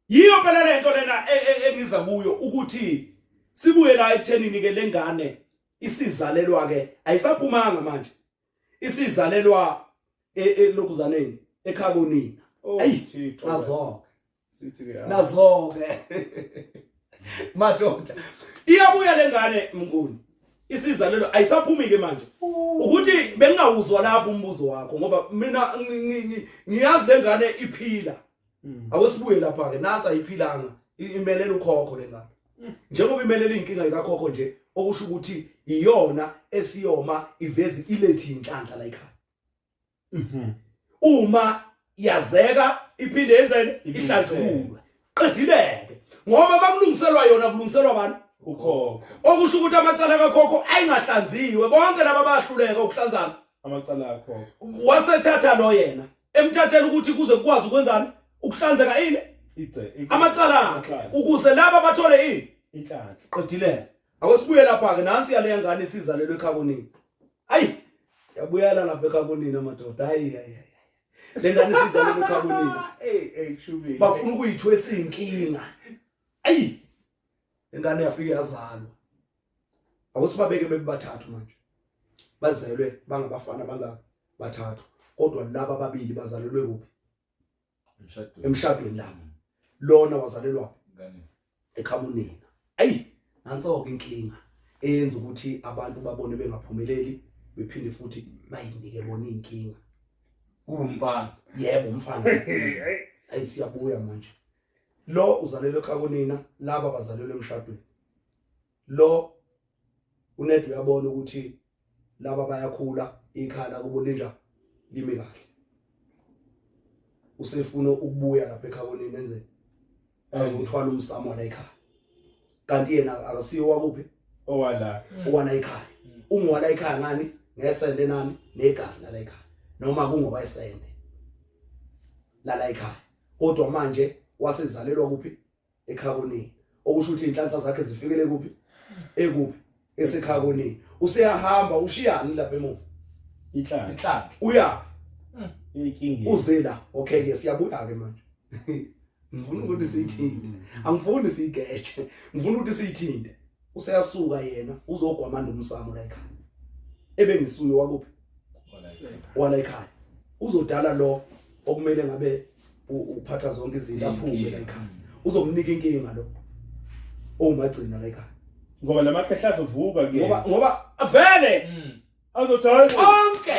Yiyo phela lento lena engiza kuyo ukuthi sibuye la ekuthenini ke lengane isizalelwa ke ayisaphumanga manje. Isizalelwa elokuzaneni ekhabonina. Ayi Thixo. Nazo. Sithi ke nazo ke. Madoda. Iyabuya lengane mnguni. Isizalelwa ayisaphumi ke manje. Ukuthi bengingawuzwa lapho umbuzo wakho ngoba mina ngiyazi lengane iphila. Awusibuye lapha ke nansi ayiphilanga imelela ukhokho lengane. Njengoba imelela inkinga ikakhokho nje okusho ukuthi iyona esiyoma ivezi ilethi inhlanhla la ekhaya. Uma yazeka iphinde yenzeni ihlanzulwe. Qedileke. Ngoba makulungiselwa yona kulungiselwa bani? Ukhokho. Okusho ukuthi amacala kakhokho ayingahlanziwe bonke laba bahluleka ukuhlanzana. Amacala kakhokho. Wasethatha lo yena emthathela ukuthi kuze kukwazi ukwenzani ukuhlanzeka ini amacala akhe ukuze laba bathole ini inhlanhla. Qedileke. Awusibuye lapha ke nansi yale ngane isizalelwe ekhabonini. Ayi siyabuyela lapha ekhabonini amadoda. Hayi hayi hayi. Le ngane isizalelwe ekhabonini. Hey shubile. Bafuna ukuyithwesa inkinga. Ayi lengane yafika yazalwa. Awusibabeke bebathathu manje. Bazelwe bangabafana bangabathathu kodwa laba ababili bazalelwe kuphi? Emshadweni labo. Lona wazalelwa ekhabonina. Ayi nanso ke inkinga eyenza ukuthi abantu babone bengaphumeleli bephinde futhi bayinike bona inkinga. Kuwumfana. Yebo umfana. Ayi siyabuya manje. Lo uzalelwe ekhabonina, laba bazalelwe emshadweni. Lo unede uyabona ukuthi laba bayakhula ikhala kubo linja limi kahle. Usefuna ukubuya lapha ekhabonini enze azothwala umsamo la ekhaya. Kanti yena akasiyo wakuphi? Owala. Owala ekhaya. Ungowala ekhaya ngani? Ngesende nani? Negazi lala ekhaya. Noma kungowesende lala ekhaya. Kodwa manje wasezalelwa kuphi? Ekhabonini. Okusho ukuthi inhlanhla zakhe zifikele kuphi? Ekuphi? Esekhabonini. Useyahamba ushiyani lapha emuva? Inhlanhla. Inhlanhla. Uya Inkinga. uzela. Okay ke siyabuya ke manje. Ngifuna ukuthi siyithinte. Angifuni siyigeje. Ngifuna ukuthi siyithinte. Useyasuka yena uzogwamanda umsamo la ekhaya. Ebengisuye wakuphi? Wala ekhaya. Uzodala lo okumele ngabe uphatha zonke izinto aphume la ekhaya. Uzomnika inkinga lo. Owumagcina la ekhaya. Ngoba lamakhehla azovuka ke. Ngoba vele azothi hayi onke.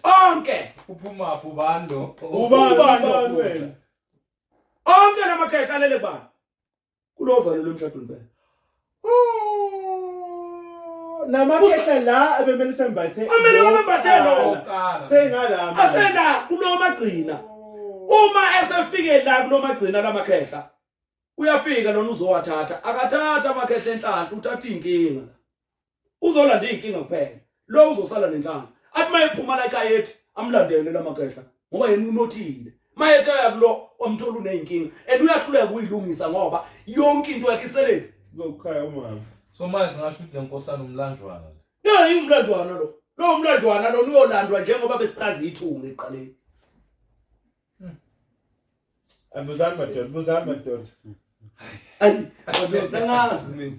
Onke. Uphuma phi ubani lo? Ubani wena? Onke lamakhehla alele bani? Kulozalelwe emshadweni phela. Namakhehla la ebemele sembathe. Amele bambathe lo. Sengalama. Asenda kulomagcina. Uma esefike la kulomagcina lamakhehla uyafika lona uzowathatha. Akathatha amakhehla enhlanhla, uthatha inkinga. Uzolanda inkinga kuphela. Lo uzosala nenhlanhla. Athi mayephuma la ekhaya ethi amlandele lamakhehla ngoba yena unothile. Mayethe yakulo wamthola uneyinkinga and uyahluleka ukuyilungisa ngoba yonke into yakhe iselephi. Kukhaya umama. So manje singasho ukuthi le nkosana umlanjwana. Ya umlanjwana lo. Lo mlanjwana lo uyolandwa njengoba besichaza ithunga ekuqaleni. Abuzani madoda, buzani madoda. Ayi, madoda angazi mina.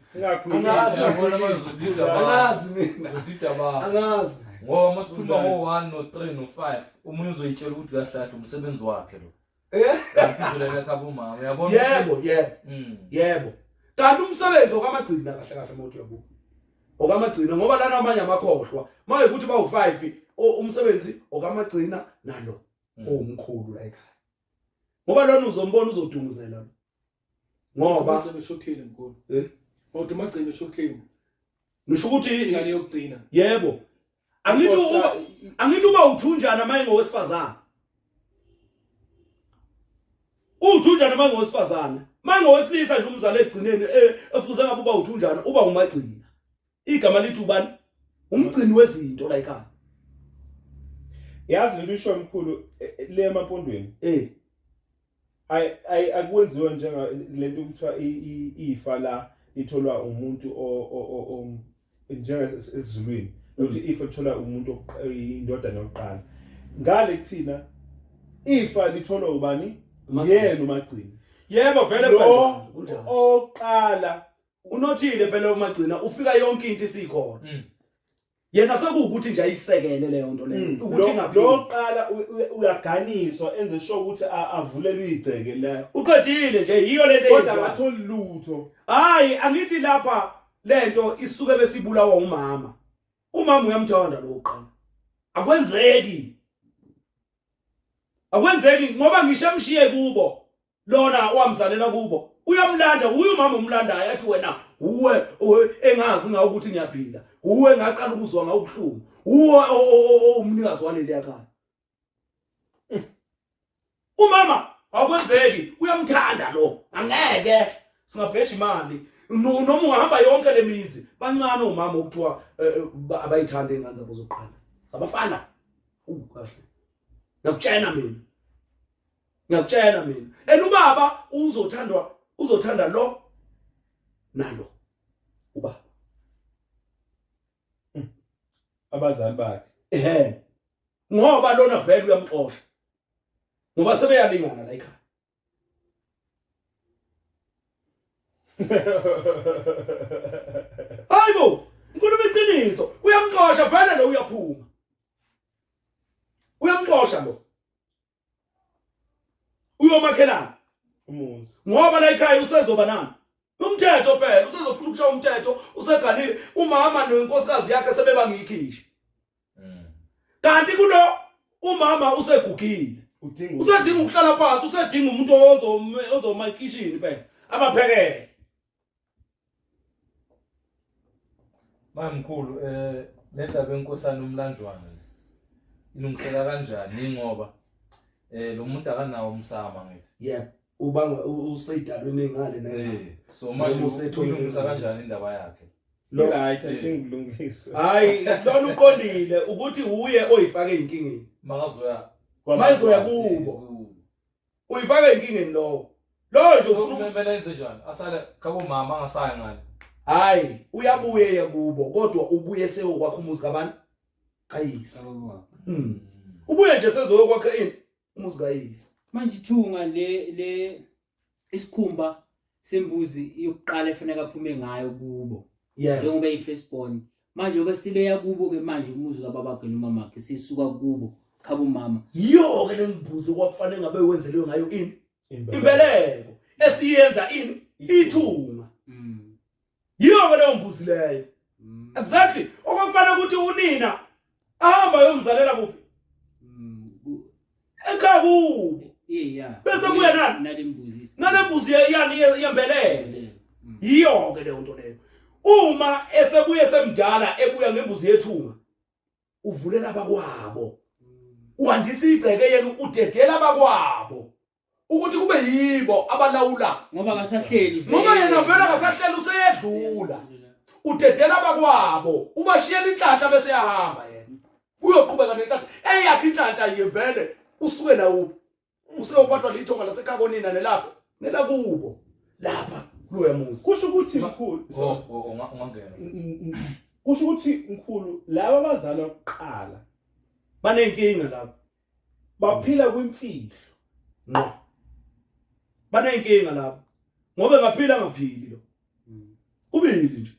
Angazi. Uyabona manje uzodida ba. Angazi mina. Uzodida ba. Angazi. Ngoba masikhuluma ngo-1 no-3 no-5 omunye uzoyitshela ukuthi kahle kahle umsebenzi wakhe lo. Eh? Kanti uzolela ekhaya umama uyabona? Yebo, yebo. Yebo. Kanti umsebenzi okamagcina kahle kahle mawuthi uyabuka. Okamagcina ngoba lana amanye amakhohlwa. Maye ukuthi bawu5 umsebenzi okamagcina nalo owumkhulu la ekhaya. Ngoba lona uzombona uzodunguzela lo. Ngoba Umagcina usho ukuthini mkhulu? Eh? Mawuthi umagcina usho ukuthini? ngisho ukuthi Ingane yokugcina. yebo. Angithi uba uthunjana maye ngowesifazane. Uthunjana maye ngowesifazane. Maye ngowesilisa nje umzali egcineni efuze ngabe uba uthunjana uba umagcina. Igama lithi ubani? Umgcini wezinto la ekhaya. Yazi lento isho mkhulu le emampondweni. Eh. Ay akwenziwa njenga lento kuthiwa ifa la litholwa umuntu o njengesizulwini ukuthi ifa litholwa umuntu indodana yokuqala. Ngale kuthina ifa litholwa ubani? Yena umagcina. Yebo vele lo oqala unothile phela umagcina ufika yonke into isikhona. Yena sekuwukuthi nje ayisekele leyo nto leyo ukuthi ingaphili. Loqala uyaganiswa enze sure ukuthi avulelwe igceke la. Uqedile nje yiyo lento Kodwa akatholi lutho. Hayi angithi lapha lento isuke besibulawa umama. Umama uyamthanda lo uqala. Akwenzeki. Akwenzeki ngoba ngisho emshiye kubo. Lona owamzalela kubo uyamlanda uye umama umlandayo athi wena uwe engazi ngawo ukuthi ngiyaphila uwe ngaqala ukuzwa ngawo ubuhlungu uwe umnikazi waleli yakhaya. Umama akwenzeki uyamthanda lo angeke singabheja imali noma ungahamba yonke lemizi bancane umama okuthiwa abayithanda ingane zabo zokuqala zabafana. Kahle ngiyakutshena mina. Ngiyakutshela mina. And ubaba uzothandwa uzothanda lo nalo ubaba. Abazali bakhe. Ehhe. Ngoba lona vele uyamxosha. Ngoba sebeyalingana la ekhaya. Hayibo, ngikhuluma iqiniso. Uyamxosha vele lo uyaphuma. Uyamxosha lo. Uyomakhelana umuzi ngoba la ekhaya usezoba nani umthetho phela usezofuna ukushaya umthetho useganile umama nenkosikazi yakhe sebeba ngiyikhishi kanti kulo umama usegugile usedinga ukuhlala phansi usedinga umuntu ozoma ekitchen phela abaphekele. Mamkhulu le ndaba enkosana umlanjwana ilungiseka kanjani ngoba lo muntu akanawo umsama ngithi. Yebo, ubanga useyidalweni ngale naye. So manje ulungisa kanjani indaba yakhe? Lo right I think kulungisa. Hayi, lona uqondile ukuthi uye oyifake inkingeni. Makazoya mayizoya kubo. Uyifake inkingeni lowo. Lo nje ufuna kumele enze njani? Asale khabo mama angasaya ngale. Hayi, uyabuye yakubo kodwa ubuye seyokwakha umuzi kabani? Kayise. Ubuye nje sezoyokwakha ini? Umuzi kayise. Manje ithunga le isikhumba sembuzi yokuqala efuneka aphume ngayo kubo. Njengoba eyi-firstborn. Manje ngoba sibeya kubo ke manje umuzi kababakhe nomamakhe sisuka kubo khabo mama. Yiyo ke lembuzi kwakufanele ngabe wenzelwe ngayo ini? Imbeleko esiyenza ini? Ithunga. Yiyo ke leyo mbuzi leyo. Exactly. Okwakufanele ukuthi unina ahamba yomzalela kuphi? Ekhaya kubo. Yeah. Bese kuya nani? Nalembuzi. Nalembuzi yani yembeleko. Yiyo ke leyo nto leyo. Uma esebuye semdala ebuya ngembuzi yethunga uvulela abakwabo. Uhandisa igceke yena udedela abakwabo. Ukuthi kube yibo abalawula ngoba akasahleli vele. Ngoba yena vele akasahleli useyedlula. Udedela abakwabo, ubashiyela inhlanhla bese yahamba yena. Uyoqhubeka nenhlanhla. Eyakhe inhlanhla nje vele usuke nawo Useyophathwa lithonga lasekhaya konina nelapho nelakubo lapha kuloya muzi. Kusho ukuthi mkhulu, Oh, ungangena. Kusho ukuthi mkhulu, laba abazalwa kuqala Banenkinga lapha. Baphila kwimfihlo. Ngqo. Banenkinga lapha. Ngoba engaphila angaphili lo. Kubili nje.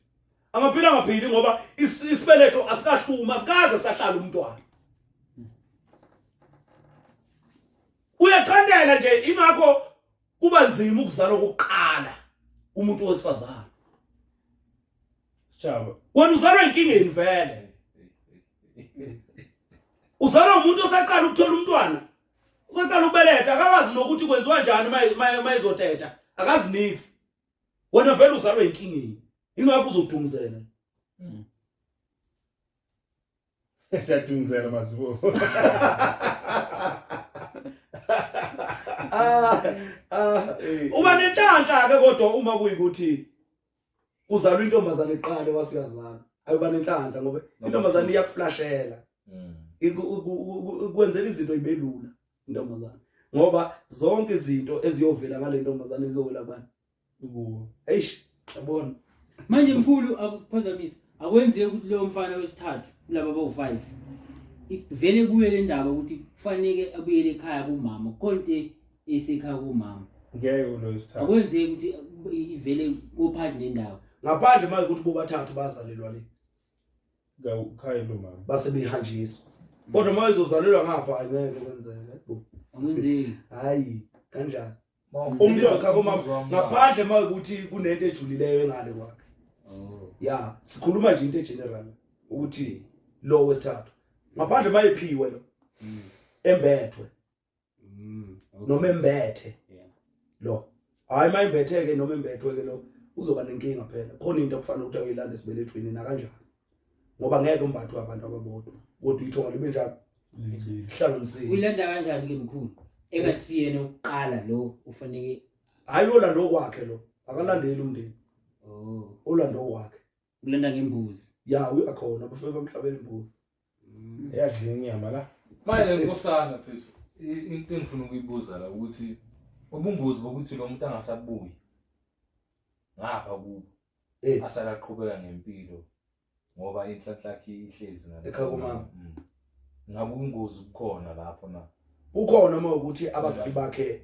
Angaphila angaphili ngoba isibeletho asikahluma, asikaze sahlala umntwana. Uyaqhandela nje, ingakho kuba nzima ukuzala okokuqala umuntu wesifazane. Sijaba. Wena uzalwa inkingeni vele. Uzalwa umuntu osaqala ukuthola umntwana. Usaqala ukubeletha, akakazi nokuthi kwenziwa kanjani mayizothetha. Akazi nix. Wena vele uzalwa inkingeni. Ingakho uzodumzela. Siyadungizela mazibo. Uba nenhlanhla ke kodwa uma kuyikuthi uzalwa intombazane eqale wasiyazala. Ayuba nenhlanhla ngoba intombazane iyakuflashela. Ikwenzela izinto ibe lula intombazane. Ngoba zonke izinto eziyovela ngale ntombazane izowela kubani? Kuwo. Eish, yabona. Manje mkhulu, akuphazamisa. Akwenzeki ukuthi loyo mfana wesithathu kulaba abawu-5 vele kuye le ndaba ukuthi kufanele abuyele ekhaya kumama, khona into esekhaya kumama. Ngeke lo wesithathu. Akwenzeki ukuthi ivele kophathi nendaba. Ngaphandle manje ukuthi bobathathu bazalelwa le. Ekhaya lo mama. Base behanjiswa. Kodwa uma izozalelwa ngapha angeke kwenzeke. Akwenzeki. Hayi, kanjani? Umuntu ekhaya kumama ngaphandle uma ukuthi kunento ejulileyo engale kwakhe. Oh. Ya, sikhuluma nje into egeneral ukuthi lo wesithathu. Ngaphandle mayiphiwe lo. Embethwe. Noma embethe. Lo. Hayi mayimbetheke noma embethwe ke lo uzoba nenkinga phela. Khona into okufanele ukuthi ayoyilanda esibelethweni na kanjani. Ngoba ngeke umbathwe abantu ababodwa. Kodwa ithonga libe njalo. Hlanganisile. Uyilanda kanjani ke mkhulu? Engasiyena ukuqala lo ufanele. Hayi olanda okwakhe lo. Akalandeli umndeni. Oh. Olanda okwakhe. Ulanda ngembuzi. Ya, uyakhona bafike bamhlabela imbuzi. Eyadla inyama la. Manje le nkosana mfethu, into engifuna ukuyibuza la ukuthi ubungozi bokuthi lo muntu angasabuyi ngapha kubo asala aqhubeka ngempilo ngoba inhlanhla yakhe ihlezi ngale. Ekhaya kumama. Ngabe ubungozi bukhona lapho na? Kukhona uma ukuthi abazali bakhe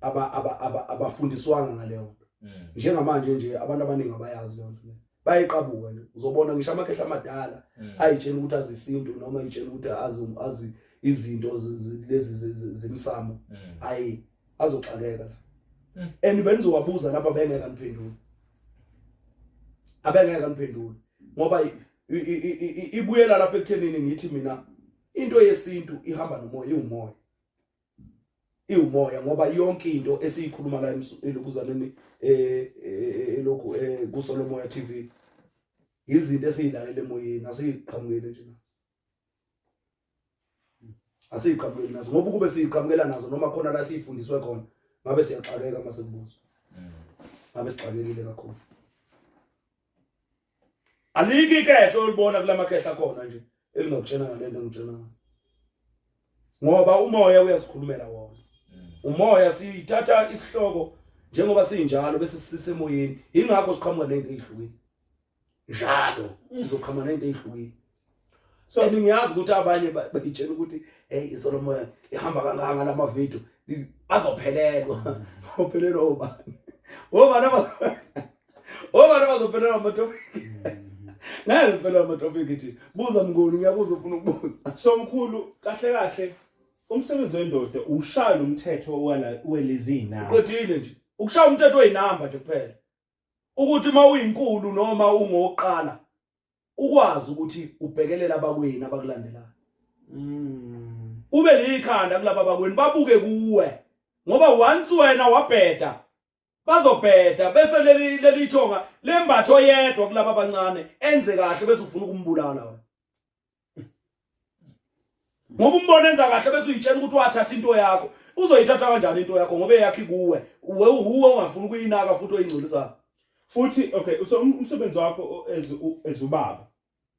abafundiswanga ngaleyo nto. Njengamanje nje abantu abaningi abayazi leyo nto leyo. Bayayiqabuka nje. Uzobona ngisho amakhehla amadala ayitshela ukuthi azi isintu noma ayitshela ukuthi azi izinto lezi zemsamo. Hayi azoxakeka la. And benizowabuza lapha bengeke aniphendule. Abengeke aniphendule ngoba ibuyela lapha ekuthenini ngithi mina into yesintu ihamba nomoya, iwumoya. Iwumoya ngoba yonke into esiyikhuluma la elokuzaneni elokhu kuSolomoya TV izinto esizilalela emoyeni, asiyiqhamukele nje nazo. Asiyiqhamukeli nazo ngoba ukube siyiqhamukela nazo noma khona la siyifundiswe khona ngabe siyaxakeka mase kubuzwa. Ngabe sixakekile kakhulu. Alikho ikhehla olibona kulamakhehla khona nje elingakutshena ngalento engitshena ngayo. Ngoba umoya uyasikhulumela wona. Umoya sithatha isihloko njengoba sinjalo bese sisemoyeni, ingakho siqhamuka nento ezihlukile. Njalo sizoqhamuka nento ezihlukile. So ngiyazi ukuthi abanye bayitshela ukuthi hey iSolomoya ihamba kangaka lama video bazophelelwa. Bazophelelwa obani? Obani obani bazophelelwa ama topic? Ngeke phela ama topic ithi buza mnguni, ngiyakuzwa ufuna ukubuza. So mkhulu, kahle kahle umsebenzi wendoda ushaya umthetho welezi inamba. Uqedile nje. Ukushaya umthetho weyinamba nje kuphela. Ukuthi uma uyinkulu noma ungoqala ukwazi ukuthi ubhekelele abakwenu abakulandelayo. Ube likhanda kulaba abakwenu babuke kuwe. Ngoba once wena wabheda bazobheda bese leli ithonga lembatho yedwa kulaba abancane enze kahle bese ufuna ukumbulala wena. Ngoba umbona enza kahle bese uyitshela ukuthi wathatha into yakho. Uzoyithatha kanjani into yakho ngoba eyakhe kuwe? Uwe ungafuni ukuyinaka futhi oyingcolisayo. Futhi okay, so umsebenzi wakho as ubaba.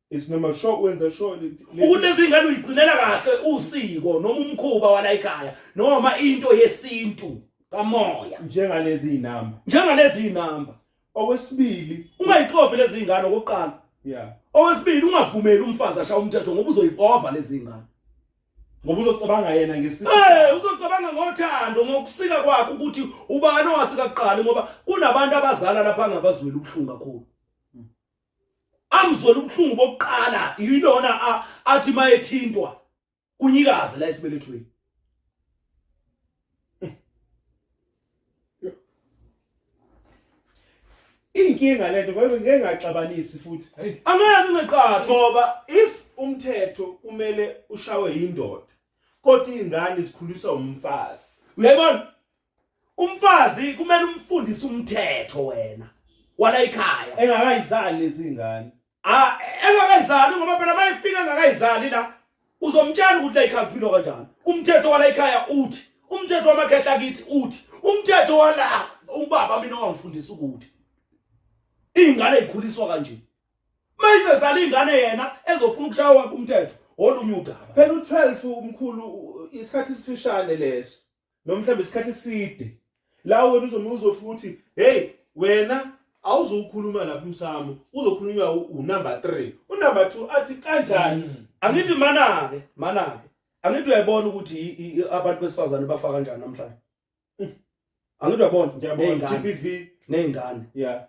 It's noma sure wenza sure ukuthi lezi ngane uyigcinela kahle usiko noma umkhuba wala ekhaya noma into yesintu kamoya njengalezi inamba njengalezi inamba. Okwesibili, ungayixovi lezi ngane okokuqala. Okwesibili, ungavumeli umfazi ashaya umthetho ngoba uzoyiqova lezi ngane. Ngoba uzocabanga yena ngesisi. Uzocabanga ngothando, ngokusika kwakhe ukuthi ubani owasika kuqala, ngoba kunabantu abazala lapha angabazweli ubuhlungu kakhulu. Amzwela ubuhlungu bokuqala yilona athi mayethintwa kunyikaze la esibelethweni. Inkinga lento ngoba ngeke ngaxabanisi futhi. Angeke ngeqatha ngoba if umthetho kumele ushawe indoda kodwa ingane zikhuliswa umfazi. Uyayibona? Umfazi kumele umfundise umthetho wena wala ekhaya. Engakayizali lezi ingane. Engakayizali ngoba phela mayifika engakayizali la uzomtshela ukuthi la ekhaya kuphilwa kanjani. Umthetho wala ekhaya uthi, umthetho wamakhehla kithi uthi, umthetho wala ubaba mina owangifundisa ukuthi ingane ikhuliswa kanje. Mayisezala ingane yena ezofuna ukushaya wakhe umthetho olunye udaba. Phela u12 umkhulu isikhathi esifishane leso. Noma mhlawumbe isikhathi eside. La wena uzomuzwa futhi hey wena awuzokhuluma lapha umsamo, uzokhulunywa unumber 3. Unumber 2 athi kanjani? Angithi manake. Angithi uyayibona ukuthi abantu besifazane bafa kanjani namhlanje. Angithi uyabona ngiyabona GBV nezingane. Yeah.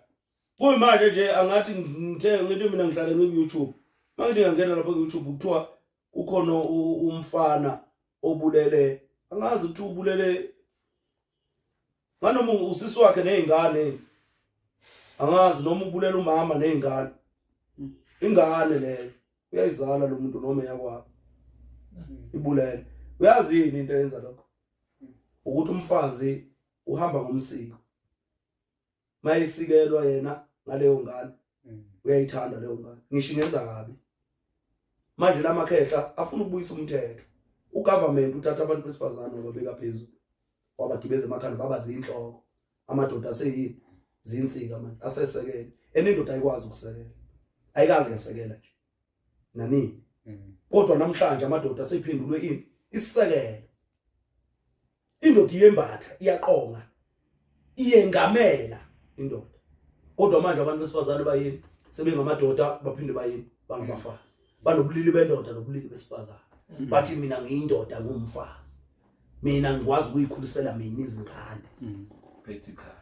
Kuyimanje nje angathi ngithe ngithi mina ngihlale ngiku YouTube. Mangithi ngangena lapha ku YouTube kuthiwa kukhona umfana obulele, angazi ukuthi ubulele nganoma usisi wakhe nezingane, angazi noma ubulela umama nezingane. Ingane leyo uyayizala lo muntu noma eyakwabo ibulele. Uyazi yini into eyenza lokho? Ukuthi umfazi uhamba ngomsiko, mayisikelwa yena ngaleyo ngane uyayithanda leyo ngane ngisho ingenza kabi. Manje lamakhehla afuna ukubuyisa umthetho, ugovernment uthatha abantu besifazane wababeka phezulu, wabagibeza emakhanda baba zinhloko, amadoda aseyini zinsika manje asesekele. Enindoda ayikwazi ukusekela, ayikazi yasekela nje nanini. Kodwa namhlanje amadoda asephendulwe ini isisekelo. Indoda iyembatha, iyaqonga, iyengamela indoda. Kodwa manje abantu besifazane bayini? Sebengamadoda baphinde bayini? Bangabafazi. Banobulili bendoda nobulili besifazane. Bathi mina ngiyindoda ngumfazi. Mina ngikwazi ukuyikhulisela mina izingane. Phethe ikhaya.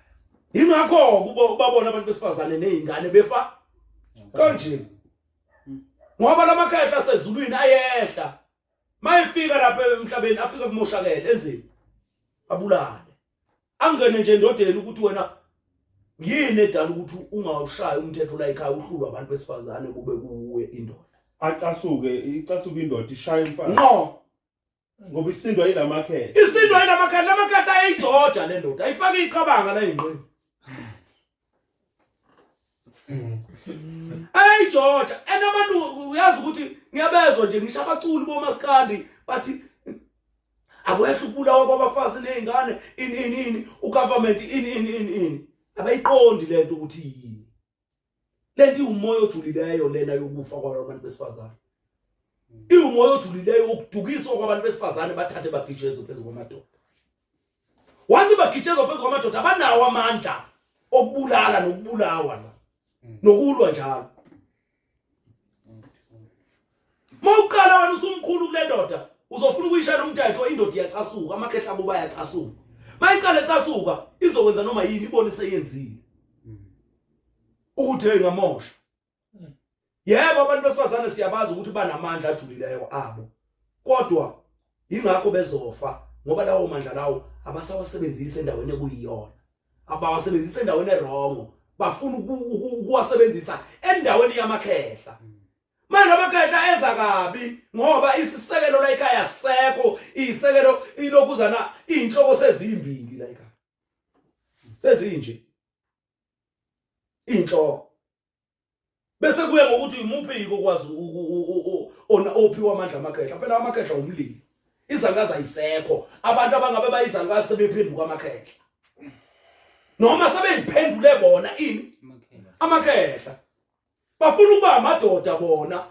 Ingakho kubo babona abantu besifazane nezingane befa kanje. Ngoba lamakhehla asezulwini ayehla. Mayefika lapha emhlabeni afika kumoshakele enzeni? Abulale. Angene nje endodeni ukuthi wena yini edala ukuthi ungawushayi umthetho la ekhaya uhlulwa abantu besifazane kube kuwe indoda. Acasuke, icasuke indoda ishaye umfana. Ngqo. Ngoba isindwa yilamakhehla. Isindwa yilamakhehla, lamakhehla ayijoja le ndoda, ayifake iqabanga la ingqini. Ayijoja, and abantu uyazi ukuthi ngiyabezwa nje ngisho abaculi bomaskandi bathi akwehla ukubulawa kwabafazi nezingane ini ini ini, ugovernment ini ini ini ini. Abayiqondi lento ukuthi yini. Lento iwumoya ojulileyo lena yokufa kwabantu besifazane. Iwumoya ojulileyo wokudukiswa kwabantu besifazane bathathe bagijezwe phezu kwamadoda. Once bagijezwa phezu kwamadoda abanawo amandla okubulala nokubulawa la. Nokulwa njalo. Mawuqala wena usumkhulu kule ndoda uzofuna ukuyishaya umthetho, indoda iyacasuka, amakhehla kuba ayacasuka. Mayiqale ecasuka izokwenza noma yini ibone seyenzile. Ukuthi engamosha. Yebo abantu besifazane siyabazi ukuthi banamandla ajulileyo abo. Kodwa ingakho bezofa ngoba lawo mandla lawo abasawasebenzisi endaweni ekuyiyona. Abawasebenzisi endaweni erongo, bafuna ukuwasebenzisa endaweni yamakhehla. Manje amakhehla eza kabi ngoba isisekelo la ekhaya sekho, isekelo ilokuzana inhloko sezimbili la ekhaya. Sezinje. Inhloko. Bese kuya ngokuthi imuphi okwazi ophiwa amandla amakhehla. Phela amakhehla umlilo. Izalukazi ayisekho. Abantu abangabe bayizalukazi sebephenduka amakhehla. Noma sebeyiphendule bona ini? Amakhehla. Bafuna ukuba amadoda bona.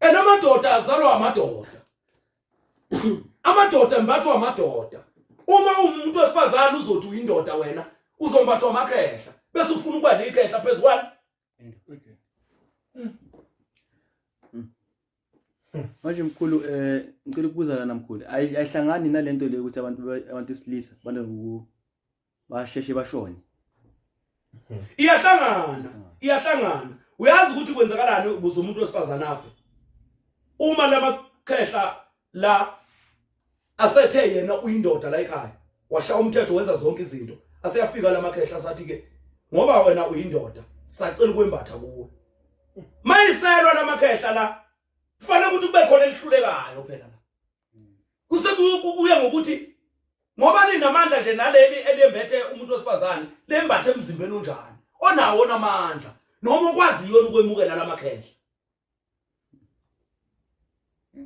And amadoda azalwa amadoda. Amadoda embathwa amadoda. Uma umuntu wesifazane uzothi uyindoda wena, uzombathwa amakhehla bese ufuna ukuba nekhehla phezukwani. Okay. Manje mkhulu ngicela ukubuza lana mkhulu, ayihlangani nalento le ukuthi abantu abantu esilisa banoku basheshe bashone? Iyahlangana, iyahlangana. Uyazi ukuthi kwenzakalani ukuze umuntu wesifazane afe? Uma lamakhehla la asethe yena uyindoda la ekhaya, washaya umthetho wenza zonke izinto, aseyafika lamakhehla asathi ke ngoba wena uyindoda sacela ukwembatha kuwe. Mayiselwa lamakhehla la kufanele ukuthi kube khona elihlulekayo phela la. Kusekuya ngokuthi ngoba linamandla nje naleli elembethe umuntu wesifazane lembathe emzimbeni unjani onawo namandla noma okwaziyo ukwemukela lamakhehla.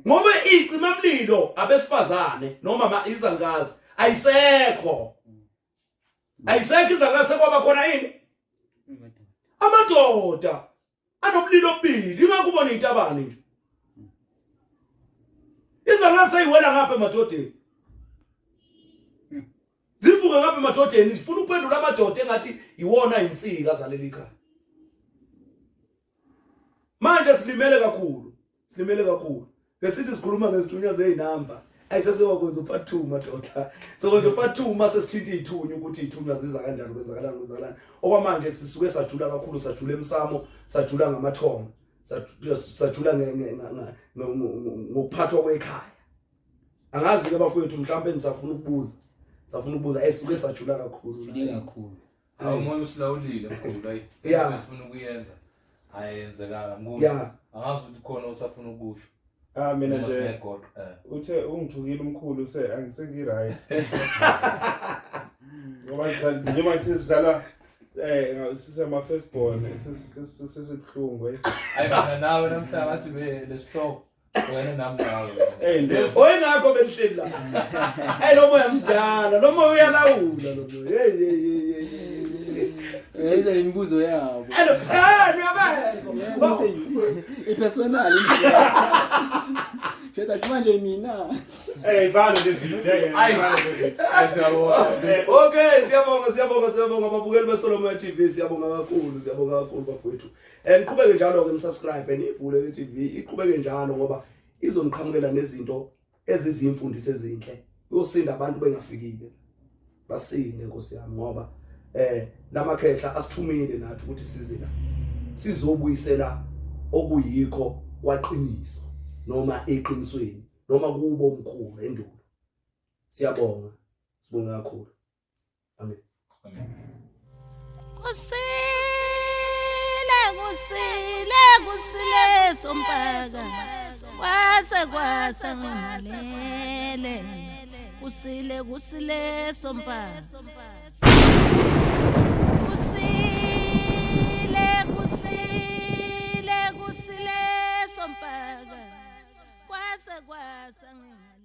Ngoba icima mlilo abesifazane noma izalukazi ayisekho. Ayisekho izalukazi, sekwaba khona yini? Amadoda anobulili obubili, ingakho ubona intabane nje. Izalukazi seyiwela ngapha emadodeni. Zivuka ngapha emadodeni zifuna ukuphendula amadoda engathi iwona insika zaleli khaya. Manje silimele kakhulu, silimele kakhulu. Besithi sikhuluma ngezithunywa zezinamba. Ayisesewakwenza upart 2 madoda. Sokwenza upart 2 mase sithinta izithunywa ukuthi izithunywa ziza kanjani, kwenzakalani, kwenzakalani. Okwamanje sisuke sajula kakhulu, sajula emsamo, sajula ngamathonga, sajula ngokuphathwa kwekhaya. Angazi ke bafowethu, mhlawumbe nisafuna ukubuza. Safuna ukubuza, esuke sajula kakhulu. Jule kakhulu. Hawu, umoya usilawulile mkhulu, hayi. Esifuna ukuyenza ayenzekanga mkhulu. Angazi ukuthi khona usafuna ukusho. Ah, mina Noma nje singayigoqa, eh. uthe ungithukile umkhulu, se angisengi-right ngoba njengoba ngithi sizalwa sisema-first born, sesibuhlungu. Hayi, mina nawe namhlanje ngathi be lesihloko wena nami nawe. Oyingakho benihleli la. Hey, lo moya mdala, lo moya uyalawula lo moya. Hey hey hey hey. Yenza imibuzo yabo. Hello, eh niyabezwa. I-personal. Sheda manje mina. Eh, ivale le video. Ayi. Ivale le video. Hayi, siyabonga. Okay, siyabonga, siyabonga, siyabonga babukeli beSolomoya TV, siyabonga kakhulu, siyabonga kakhulu bafowethu. Niqhubeke njalo ke nisubscribe nivule le TV, iqhubeke njalo ngoba izoniqhamukela nezinto ezizimfundiso ezinhle. Uyosinda abantu bengafikile. Basinde Nkosi yami ngoba lamakhehla asithumile nathi ukuthi size la. Sizobuyisela okuyikho kwaqiniso noma eqinisweni noma kubo omkhulu endulo. Siyabonga. Sibonga kakhulu. Amen. Amen. Kusile, kusile, kusile sompaka. Kwase kwasa ngimalele. Kusile, kusile sompaka. Kusile, kusile, kusile sompaka. Kwase kwasa ngimalele.